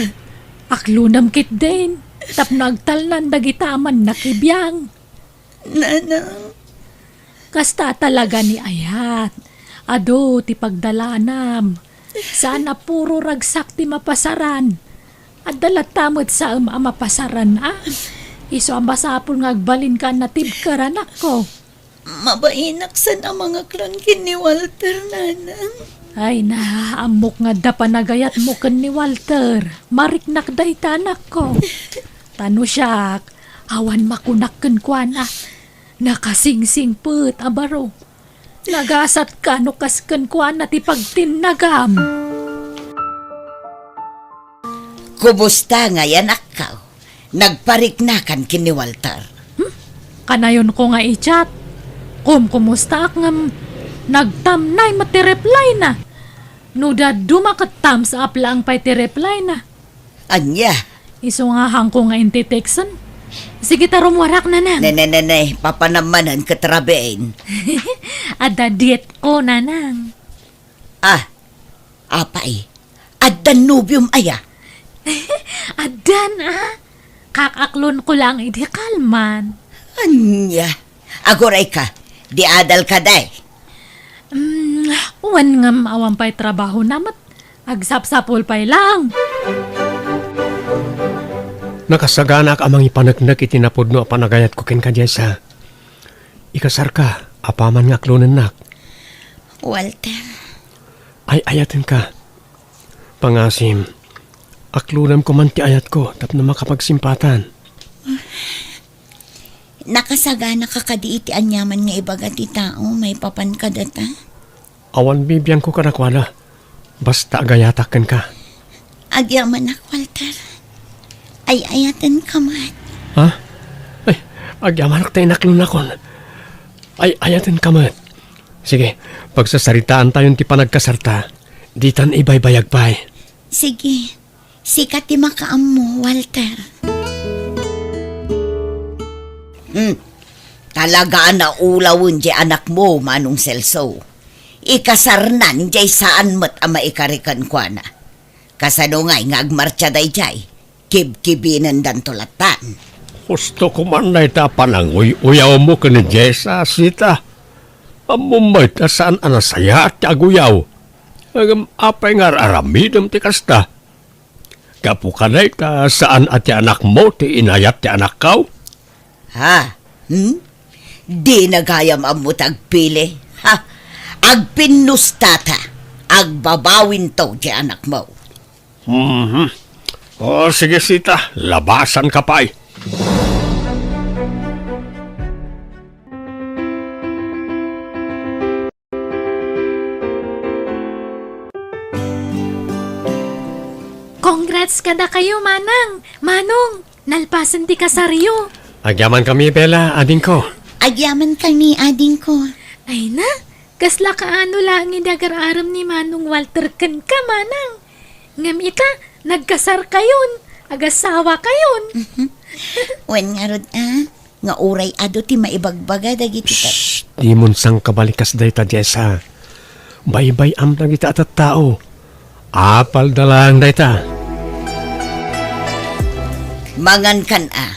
aklonem ketdin tapno agtalnan dagita a mannakibiang. Nanang. Kasta talaga ni ayat. Adu ti pagdalanam. Saan a puro ragsak ti mapasaran. Adda latta met saem a mapasaran, a? Isu a masapul nga agbalinka a natibker, anakko. Mabainak saan a mangaklon ken ni Walter, Nanang. Ay na, ammok nga adda panagayatmo ken ni Walter. Mariknak dayta, anakko. Ta no siak, awan makunak kenkuana. Nakasingsingpet a baro. Nagasatka no kas kenkuana ti pagtinnagam. Kumusta ngay, anakko? Nagpariknakan ken ni Walter? Hmm? Kanayonko nga i-chat. Kumkumustaak ngem nagtamnay met ti reply na. No dadduma ket thumbs up laeng pay ti reply na. Ania, Isu nga haanko nga intitexten. Sige ta rummuarak, Nanang. Ne, ne, ne, ne. Papanam manen ket rabiin. Adda diet ko, Nanang. Ah, apay. Addan nobiom aya? Addan, ah. Kakaklonko lang idi kalman. Ania? Agurayka, di adalka, day. Mm, wen ngem awan pay trabahona met. Agsapsapul pay lang. Nakasaganaak a mangipaneknek iti napudno a panagayatko kenka, Jessa. Ikasarka, apaman nga aklonennak. Walter. Ay-ayatenka. Pangasim, aklonem koman ti ayatko tapno makapagsimpatan. Nakasaganaka kadi iti aniaman nga ibaga ti tao maipapan kadata? Awan bibiangko kadakuada, basta agayatak kenka. Agyamanak, Walter. Ay-ayatenka met. Ha? Ay, agyamanak ta inaklonakon. Ay-ayatenka met. Sige, pagsasaritaantayon ti panagkasarta. Ditan ibaybayag pay. Sige. Sika ti makaammo, Walter. Hmm. Talaga a naulawen diay anakmo, Manong Celso. Ikasarnan diay saan met a maikari kenkuana. Kasano ngay nga agmartsa daydiay? Kibkibinendanto lattan. Husto koman dayta a pananguy-uyawmo ken ni Jessa, Sita. Ammom met a saan a nasayaat ti aguyaw. Ngem apay nga ar-aramidem ti kasta? Gapu kadayta, saan a ti anakmo ti inayat ti anakko? Ha? Hmm? Dina gayam ammo ti agpili? Ha? Agpinnustata. Agbabawinto ti anakmo. Mhm. O, sige, Sita. Labasanka pay. Congrats kadakayo, Manang! Manong, nalpasen ti kasaryo. Agyamankami, Bella, adingko. Agyamankami, adingko. Ay na, kasla kaano laeng idi agar-arem ni Manong Walter kenka, Manang. Ngem ita, nagkasarkayon, agasawakayon. Mhm. Wen ngarud, a, nga uray adu ti maibagbaga dagiti ta- Shh! Dimon sangkabalikas dayta, Jessa. Baybay-am dagita a tattao. Apalda laeng dayta. Mangankan a.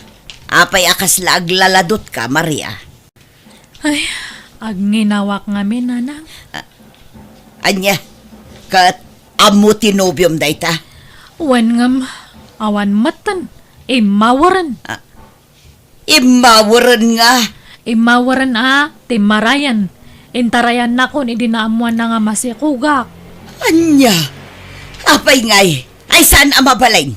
Apay a kasla aglaladutka, Maria? Ay, agnginawa ngamin, Nanang. A-, ania? Ket ammo ti nobiom dayta? Wen ngem, awan metten. Immaweren. A, immaweren nga? Immaweren a, timmarayen. Intarayannakon idi naammoanna nga masikugak. Ania? Apay ngay? Ay saan a mabalin?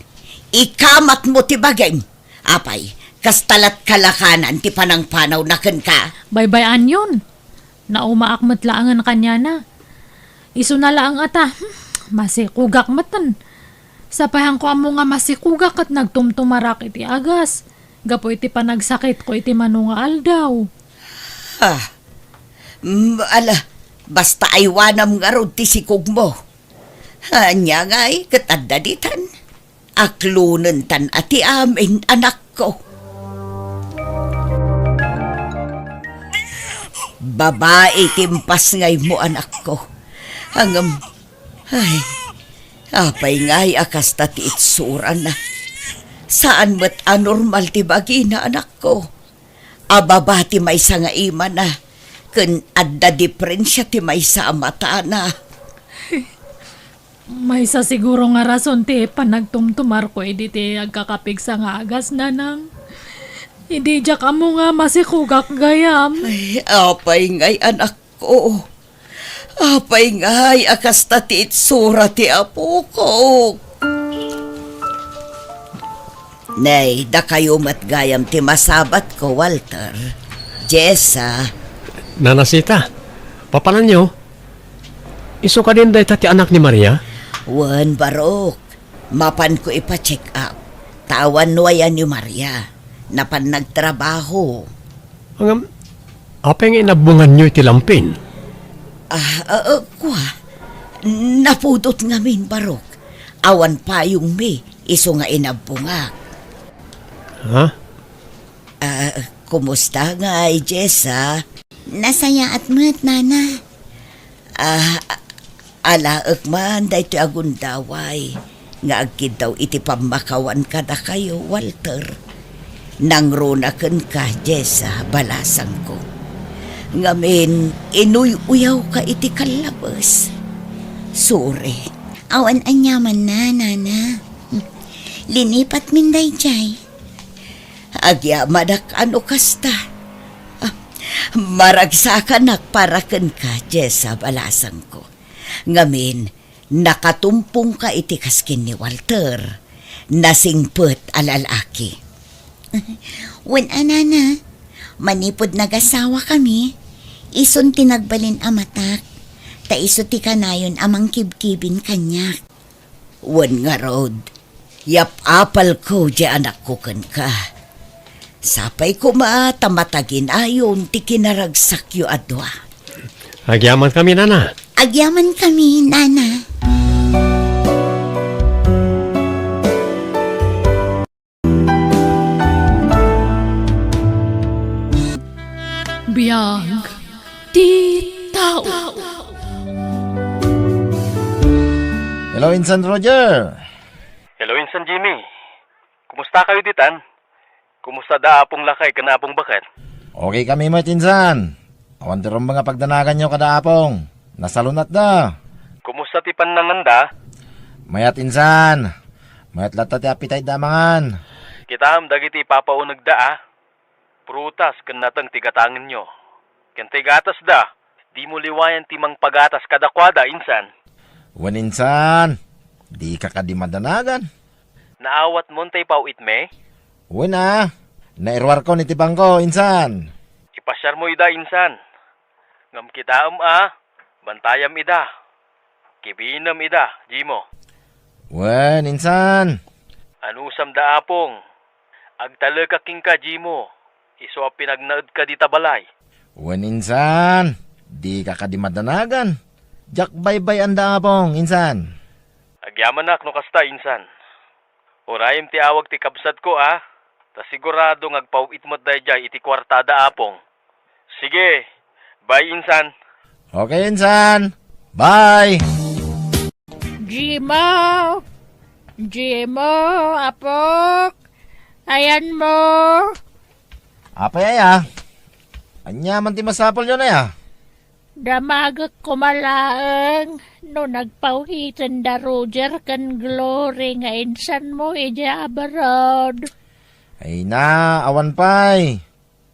Ikamatmo ti bagim. Apay, kasta lat kalakanan ti panangpanawna kenka? Baybay-anyon. Naumaak met laengen kaniana. Isuna laeng a ta, hmm, masikugak metten. Sapay haanko ammo nga masikugak ket nagtumtumarak iti agas gapu iti panagsakitko iti mano nga aldaw. Ah, mm, ala, basta aywanam ngarud ti sikugmo. Ania ngay ket adda ditan? Aklonentan a ti amin, anakko. Babai ti impasngaymo, anakko. Ngem, ay, apay ngay a kasta ti itsurana? Saan met a normal ti bagina, anakko. A baba ti maysa nga imana, ken adda diferensia ti maysa a matana. Maysa siguro nga rason ti panagtumtumarko idi ti agkakapigsa nga agas, Nanang. Idi diak ammo nga masikugak gayam. Ay, apay ngay, anakko. Apay ngay a kasta ti itsura ti apokok? Nay, dakayo met gayam ti masabatko, Walter. Jessa. Nana Sita, papananyo? Isu kadin dayta ti anak ni Maria? Wen, Barok. Mapanko ipa-check up. Ta awan no ayan ni Maria. Napan nagtrabaho. Ngem, apay nga inabbonganyo iti lampin? Ah, ah, ah, kua. Napudot ngamin, Barok. Awan payongmi. isu nga inabbongak. Ha? Ah, kumusta ngay, Jessa? Nasayaat met, Nana. Ah, alaek man daytoy a gundaway nga agkiddaw iti pammakawan kadakayo, Walter. Nangruna kenka, Jessa, balasangko. Ngamin, inuy-uyawka iti kallabes. Sorry. Awan aniamanna, Nana. Linipatmin daydiay. Agyamanak a no kasta. Ah, maragsakanak para kenka, Jessa, balasangko. Ngamin, nakatumpongka iti kas ken ni Walter. Nasingpet a lalaki. Wen a, Nana, manipud nagasawakami, isun ti nagbalin a matak, ta isu ti kanayon a mangkibkibin kaniak. Wen ngarud, yap-apalko diay anakko kenka. Sapay koma ta mataginayon ti kinaragsakyo a dua. Agyamankami, Nana. Agyamankami, Nana. Biag ti tao. Hello, Insan Roger. Hello, Insan Jimmy. Kumusta kayo ditan? Kumusta da Apong Lakay ken Apong Baket? Okay kami met, Insan. Awan ti rumbeng a pagdanaganyo kada Apong. Nasalunatda. Kumusta ti pannanganda? Mayat, Insan. Mayat latta ti appetite da a mangan. Kitaem dagiti ipapaunegda a prutas ken nateng ti gatangenyo. Ken ti gatasda, dimo liwayan ti mangpagatas kadakuada, Insan. Wen, Insan. Dika kadi madanagan. Naawatmon ti paw-itmi? Wen a, nairuarkon iti bangko, Insan. Ipasiarmo ida, Insan. Ngem kitaem a, bantayam ida. Kibinem ida, Jimo. Wen, Insan. Anusam da Apong. Agtalekak kenka, Jimo. Isu a pinagnaedka dita balay. Wen, Insan. Dika kadi madanagan. Diak baybay-an da Apong, Insan. Agyamanak no kasta, Insan. Urayem ti awag ti kabsatko a, ta sigurado nga agpaw-it met daydiay iti kuartada Apong. Sige, bye, Insan. Okay, Insan. Bye. Jimo! Jimo, apok! Ayanmo! Apay aya? Ania man ti masapulyon aya? Damagek koma laeng no nagpaw-iten da Roger ken Glory nga insanmo idiay abroad. Ay na, awan pay.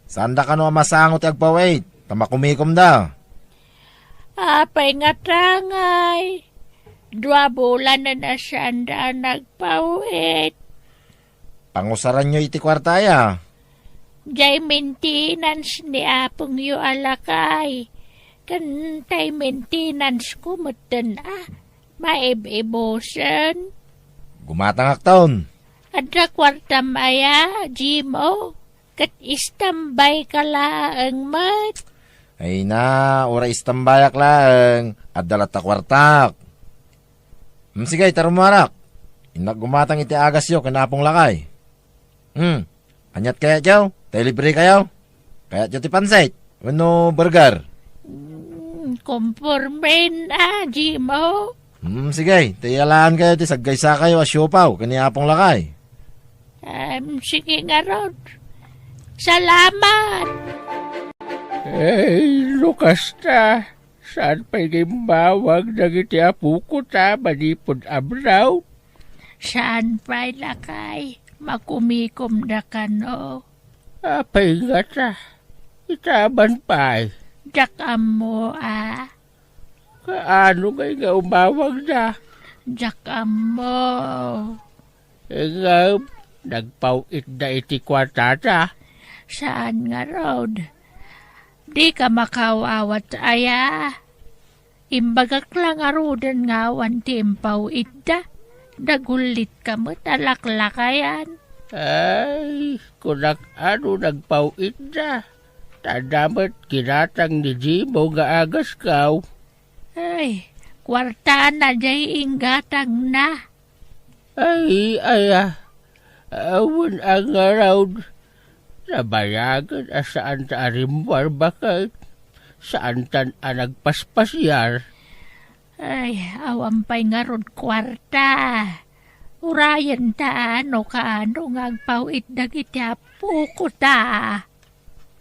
Saanda kano a masango ti agpaw-it, ta makumikomda. Apay ngata ngay? Dua bulanen a saanda a nagpaw-it. Pangusaranyo iti kuarta aya? Diay maintenance ni apongyo a lakay. Ken tay maintenance ko metten a maib-ibusen. Gumatangakton. Adda kuartam aya, Jimo? Ket istambay ka laeng met. Ay na, uray istambayak laeng, adda latta kuartak. Hmm, sige, ita rummuarak. Innak gumatang iti agasyo ken Apong Lakay. Hmm, aniat kayatyo? Tay libre kayo? Kayatyo ti pansit? Wenno burger? Hmm, kompormen a, Jimo. Hmm, sige, tay alaen kayo ti saggaysa kayo a siopaw ken ni Apong Lakay. Em, sige ngarud. Salamat! Ay, no kasta, saan pay nga immawag dagiti apoko ta manipud abroad? Saan pay, lakay? Makumikomda kano? Apay ngata? Itaman pay. Diak ammo a. Kaano ngay nga umawagda? Diak ammo. Ngem, nagpaw-itda iti kuartada? Saan ngarud? Dika makaawat aya? Imbagak la ngaruden nga awan ti impaw-itda. Nagullitka met a laklakayan. Ay, kunak a no nagpaw-itda. Ta adda met ginatang ni Jimo nga agasko. Ay, kuartana diay inggatangna. Ay, aya, awan a ngarud. Nabayagen a saanta a rimmuar baket. Saantan a nagpaspasiar. Ay, awan pay ngarud kuarta. Urayenta no kaano nga agpaw-it dagiti appokota.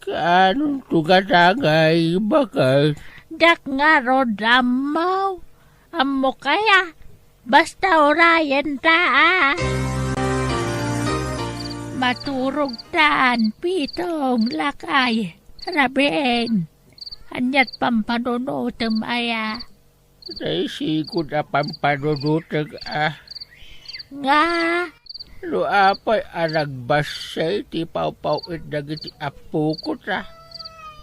Kaanonto ngata ngay baket? Diak ngarud ammo. Ammok aya, basta urayenta a. Maturogtan, Pitong, lakay, rabiin. Aniat pampanunotem aya? Naisigud a pampanunotek a. Nga? No apay a nagbassit ti pawpaw-it dagiti appokota,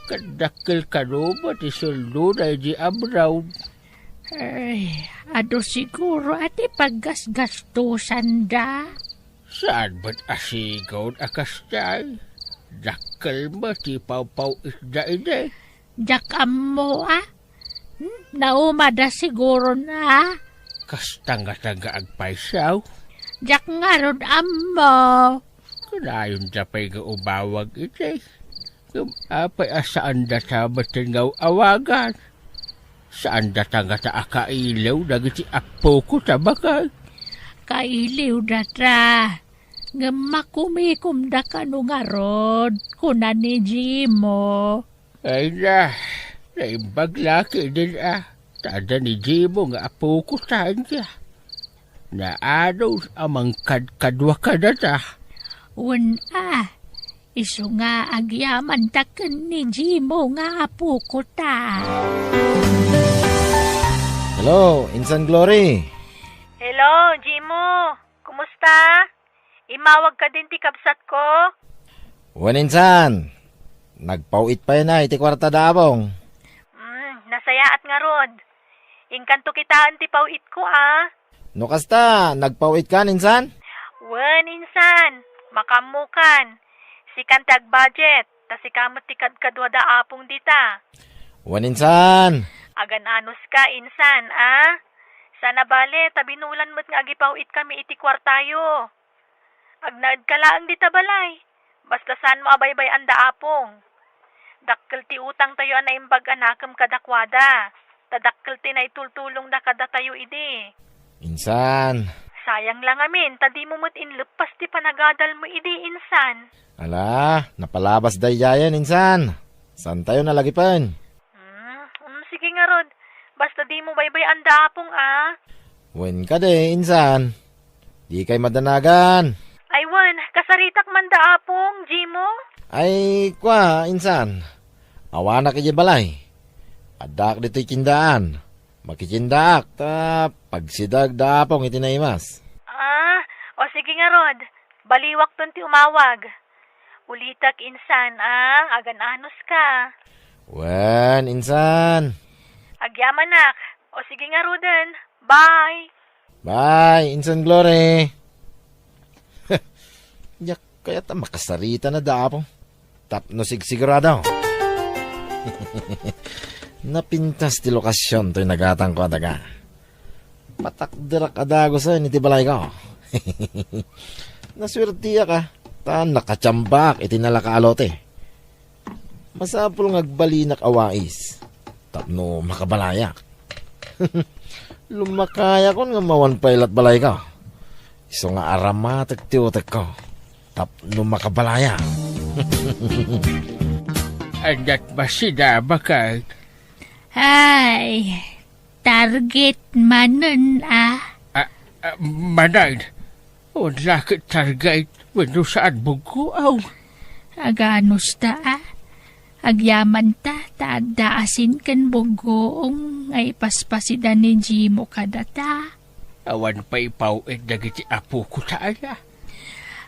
ket dakkel kano met ti sueldona idiay abroad. Ay, adu siguro a ti paggasgastosanda. Saan met a sigud a kasdiay? Dakkel met ti pawpaw-itda idi. Diak ammo a. Hmm, naumada siguron a. Kasta ngata nga agpayso? Diak ngarud ammo. Kanayonda pay nga umawag idi. Ngem apay a saandata metten nga awagan? Saandata ngata a kailiw dagiti appokota baket? Kailiwdata. Ngem makumikomda kano ngarud, kuna ni Jimo. Ay na, naimbag la ketdin a, ta adda ni Jimo nga appokota, ania? Naanus a mangkadkadua kadata. Wen a, isu nga agyamanta ken ni Jimo nga appokota. Hello, Insan Glory. Hello, Jimo. Kumusta? Immawag kadin ti kabsatko? Wen, insan. Nagpaw-it pay na iti kuarta da Apong. Mm, nasayaat ngarud. Inkanto kitaen ti paw-itko a. No kasta, nagpaw-itkan, insan? Wen, insan. Makaammokan. Sikan ti agbudget, ta sika met ti kadkadua da Apong dita. Wen, insan. Agan-anuska, insan, a? Saan a bale, ta binulan met nga agipaw-itkami iti kuartayo. Agnaedka laeng dita balay. Basta saanmo a baybay-an da Apong. Dakkel ti utangtayo a naimbag a nakem kadakuada, ta dakkel ti naitultulongda kadatayo idi. Insan. Sayang la ngamin, ta dimo met inleppas ti panagadalmo idi, insan. Ala, napalabas daydiayen, insan. Saantayo nalagipen? Hmm, mm, sige ngarud. Basta dimo baybay-an da Apong, a. Wen kadi, insan. Dikay madanagan. Ay wen, kasaritak man da Apong, Jimo? Ay, kua, insan. Awanak idiay balay. Addaak ditoy tindaan. Makitindaak, ta pagsideg da Apong iti naimas. Ah, o sige ngarud. Baliwakton ti umawag. Ulitek, insan, a, agan-anuska. Wen, insan. Agyamanak. O sige ngaruden. Bye. Bye, Insan Glory. Diak kayat a makasarita na da Apong. Tapno sigsigurado. Napintas ti lokasyon toy nagatangko a daga. Patakderak a dagusen iti balayko. Nasuertiak a, ta nakatiambaak iti nalaka a lote. Masapul nga agbalinak a wais tapno makabalayak. Lumakayakon nga mawan pay lat balayko. Isu nga aramatek ti utekko tapno makabalayak. Aniat masida, baket? Ay, target manen a. Ah, ah, manen? Wen la ket target wenno saan, buggo, aw. Aganusta a? Agyamanta ta adda asin ken buggoong nga ipaspasida ni Jimo kadata. Awan pay ipaw-it dagiti apoko ta aya.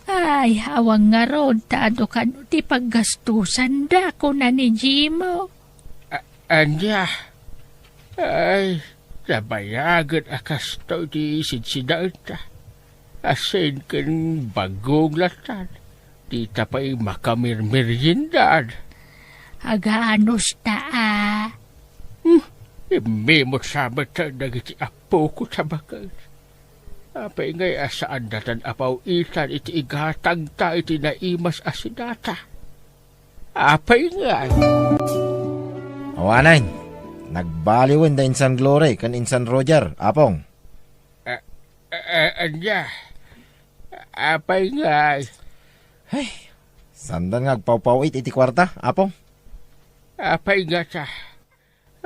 Ay, awan ngarud ta adu kano ti paggastusanda, kuna ni Jimo. A-, ania? Ay, nabayagen a kastoy ti sidsidaenta. Asin ken buggoong lattan, dita pay makamirmeriendad. Aganusta a? Hmm, immimut sa met dagiti apoko ta baket. Apay ngay a saandatan a paw-itan iti igatangta iti naimas a sidata? Apay ngay? Awanen, nagbaliwen da insan Glory ken insan Roger, Apong. A-, a-, a-, ania? Apay ngay? Ay, sandan nga agpawpaw-it iti kuarta, Apong. Apay ngata?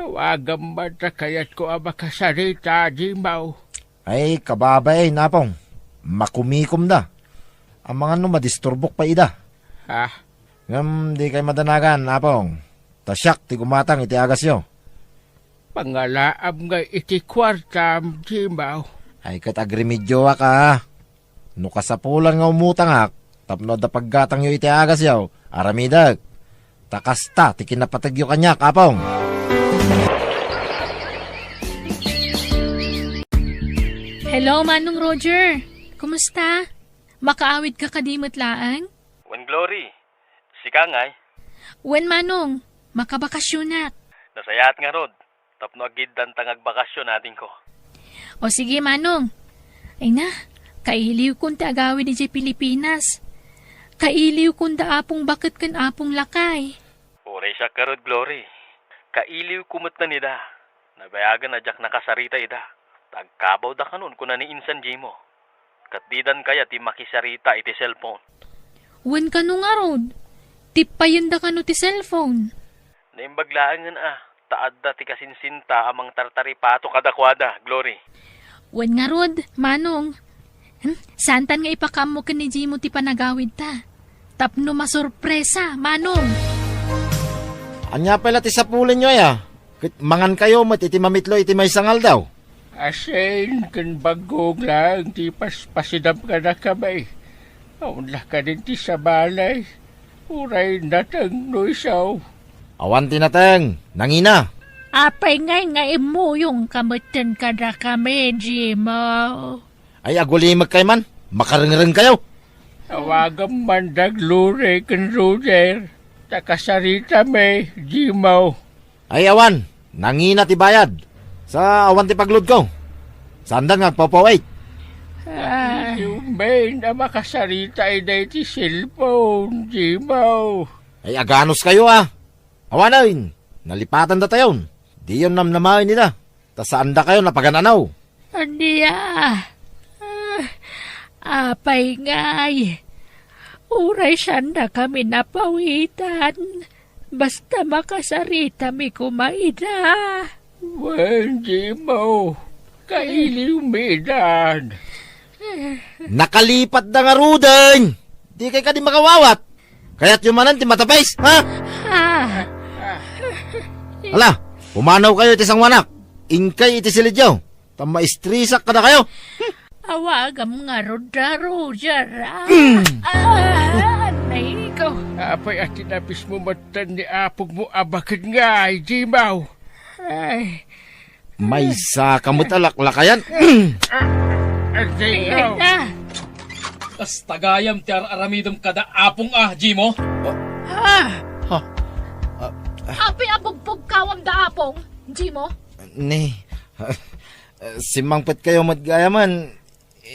Awagam man ta kayatko a makasarita, Jimaw. Ay, kababain, Apong. Makumikomda. Amangan no madisturbok pay ida. Ha? Ngem di kay madanagan, Apong. Ta siak ti gumatang iti agasyo. Pangalaam ngay iti kuartam, Jimaw. Ay, ket agremedioak a. No kasapulan nga umutangak tapno adda paggatangyo iti agasyo, aramidek. Ta kasta ti kinapategyo kaniak, Apong. Hello, Manong Roger. Kumusta? Makaawid ka kadi met laeng? Wen, Glory. Sika ngay? Wen, Manong. Makabakasionak. Nasayaat ngarud. Tapno agiddanta nga agbakasyon, adingko. O sige, Manong. Ay na, kailiwkon ti agawid idiay Pilipinas. Kailiwkon da Apong Baket ken Apong Lakay. Uray siak ngarud, Glory. Kailiwko met ida. Nabayagen a diak nakasarita ida. Ta agkabawda kanon, kuna ni insan Jimo. Ket didan kayat ti makisarita iti cellphone. Wen kano ngarud, tippayenda kano ti cellphone? Naimbag laengen a, ta adda ti kasinsinta a mangtartaripato kadakuada, Glory. Wen ngarud, Manong. Hmm, saantan nga ipakaammo ken ni Jimo ti panagawidta. Tapno masurpresa, Manong. Ania pay la ti sapulenyo aya? Ket mangankayo met iti mamitlo iti maysa nga aldaw. Asin ken baggo laeng ti paspasidam kadakami. Awan la kadin ti sabali, uray nateng no isu. Awan ti nateng, nangina. Apay ngay nga immuyongka metten kadakami, Jimo? Ay, agulimekkay man. Makarengrengkayo. Awagam man da Glory ken Roger, ta kasaritami, Jimo. Ay, awan. Nangina ti bayad. Sa awan ti pagludko. Saandan nga agpawpaw-it. Ah. Isu met a makasarita ida iti cellphone, Jimo. Ay, aganuskayo a. Awanen, nalipatandatayon. Diyon namnamaen ida. Ta saandakayon a pagan-anaw. Ania? Ah, apay ngay? Uray saandakami napawitan. Basta makasaritami koma ida. Wen, Jimo, kailiwmi idan. Nakalipatda ngaruden. Dikay kadi makawawat. Kayatyo manen ti matapis, ha? Ah. Ala, pumanawkayo iti sanguanak. Inkay iti silidyo. Ta maistresak kadakayo. Awagam ngarud da Roger, ah. Mm. Ah, anay ko. Apay a tinapismo metten ni apongmo a baket ngay, Jimo? Ay. Maysaka met a laklakayan. Ah, ah, Jimo. Ay, ah. Kasta gayam ti ar-aramidem kada apong a, Jimo? Ah. Ha? Ah, ah. Apay a bugpugkawam da apong, Jimo? Ni, ah, simmangpetkayo met gayamen,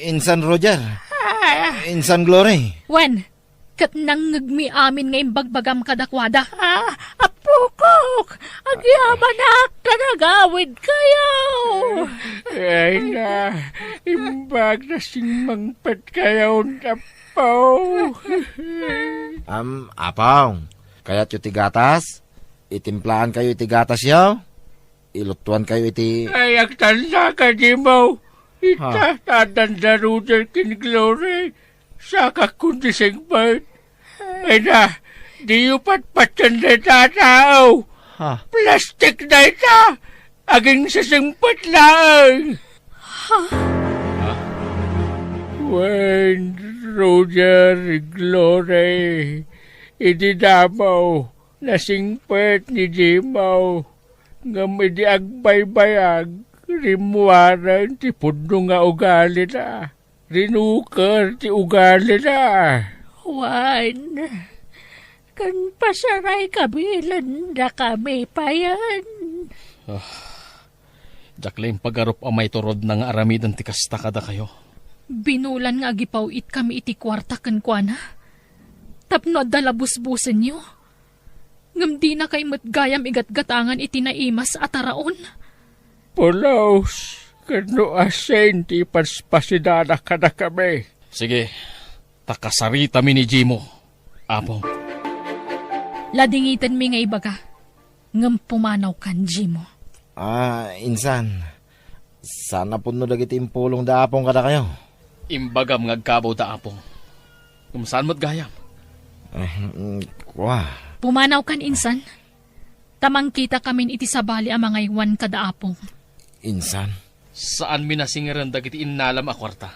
insan Roger. Ah. Insan Glory. Wen, ket nangngegmi amin nga imbagbagam kadakuada. Ah, apokok! Agyamanak ta nagawidkayo! Ay na, imbag ta simmangpetkayon, Apo. Am, Apong, kayatyo ti gatas? Itimplaankayo iti gatasyo? Ilutuankayo iti... Ay, agtanda ka, Jimo. Ita, ha? Tadanda Roger ken Glory. Sakak kundi singpet. Ay na, diyo patpatyan dayta a tao. Ha? Plastik dayta. Aginsisingpet laeng. Ha? Wen, Roger, Glory, idi damo, nasingpet ni Jimo. Ngem idi agbaybayag, rimmuaren ti pudno nga ugalina. Rinuker ti ugalina. Wen, ken pasaray kabilen dakami payen. Ah, diak la impagarup a maiturod na nga aramiden ti kasta kadakayo. Binulan nga agipaw-itkami iti kuarta kenkuana tapno adda la busbusenyo. Ngem dinakay met gayam igatgatangan iti naimas a taraon. Pulos, ken no asin ti ipaspasidanak kadakami. Sige, ta kasaritami ni Jimo, Apong. Ladingitenmi nga ibaga, ngem pumanawkan, Jimo. Ah, insan, saan a pudno dagiti impulong da Apong kadakayo? Imbagam nga agkabaw da Apong. Ngem saan met gayam? Eh, mm, kua. Pumanawkan, insan. Ta mangkitakamin iti sabali a mangaywan kada Apong. Insan? Saanmi nasingeren dagiti innalam a kuarta.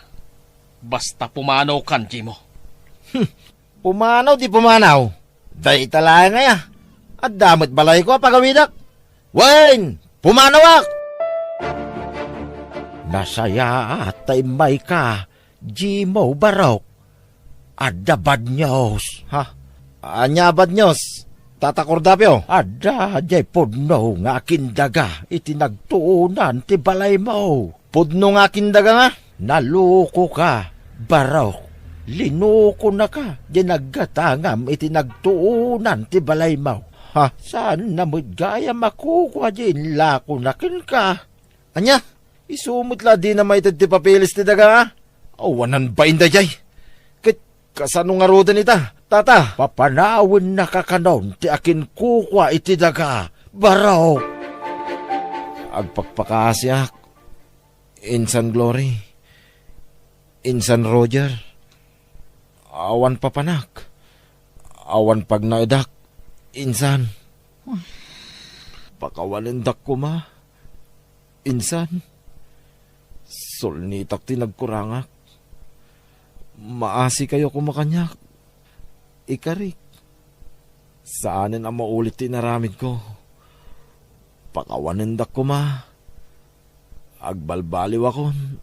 Basta pumanawkan, Jimo. Hmm. Pumanaw ti pumanaw. Dayta laeng aya. Adda met balayko a pagawidak. Wen, pumanawak! Nasayaat ta immayka, Jimo Barok. Adda bad news. Ha? Ania a bad news, Tata Cordapio? Adda diay pudno nga akindaga iti nagtuonan ti balaymo. Pudno nga akindaga nga? Nalukoka, Barok. Linukonaka diay naggatangam iti nagtuonan ti balaymo. Ha? Saanna met gayam a kukua diay inlakona kenka. Ania? Isu met la a dina maited ti papeles ti daga, a? Awanan bain daydiay. Ket kasano ngaruden ita, Tata? Papanawennaka kanon ti akinkukua iti daga, Barok. Agpakpakaasiak, Insan Glory, Insan Roger. Awan papanak, awan pagnaedak, insan. Pakawanendak koma, insan. Sulnitak ti nagkurangak. Maasikayo koma kaniak, ikarik. Saanen a maulit ti inaramidko. Pakawanendak koma. Agbalbaliwakon,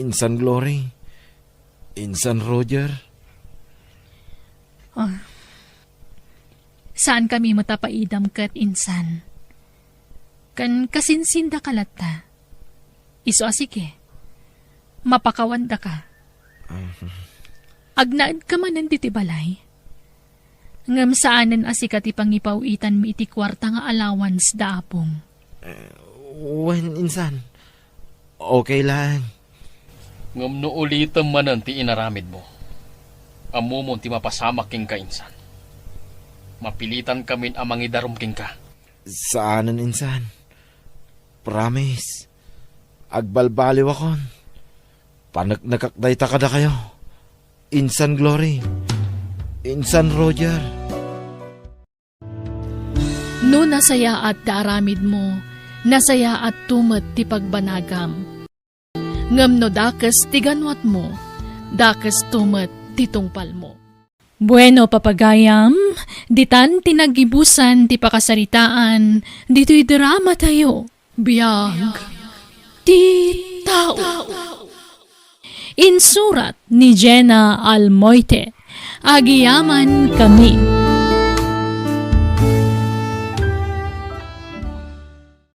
Insan Glory, Insan Roger. Ah. Saankami met a paidam ket, insan. Ken kasinsindaka latta. Isu a sige. Mapakawandaka. Ah. Agnaedka manen ditoy balay. Ngem saanen a sika ti pangipaw-itanmi iti kuarta nga allowance da Apong. Eh, wen, insan. Okay lang. Ngem no ulitem manen ti inaramidmo, ammomon ti mapasamak kenka, insan. Mapilitankamin a mangidarum kenka. Saanen, insan. Promise. Agbalbaliwakon. Paneknekak dayta kadakayo. Insan Glory. Insan Roger. No nasayaat ti aramidmo, nasayaatto met ti pagbanagam. Ngem no dakes ti ganuatmo, dakesto met ti tungpalmo. Bueno, papagayam, ditan ti naggibusan ti pakasaritaan ditoy dramatayo. Biag ti tao. Insurat ni Jenna Almoite. Agyamankami.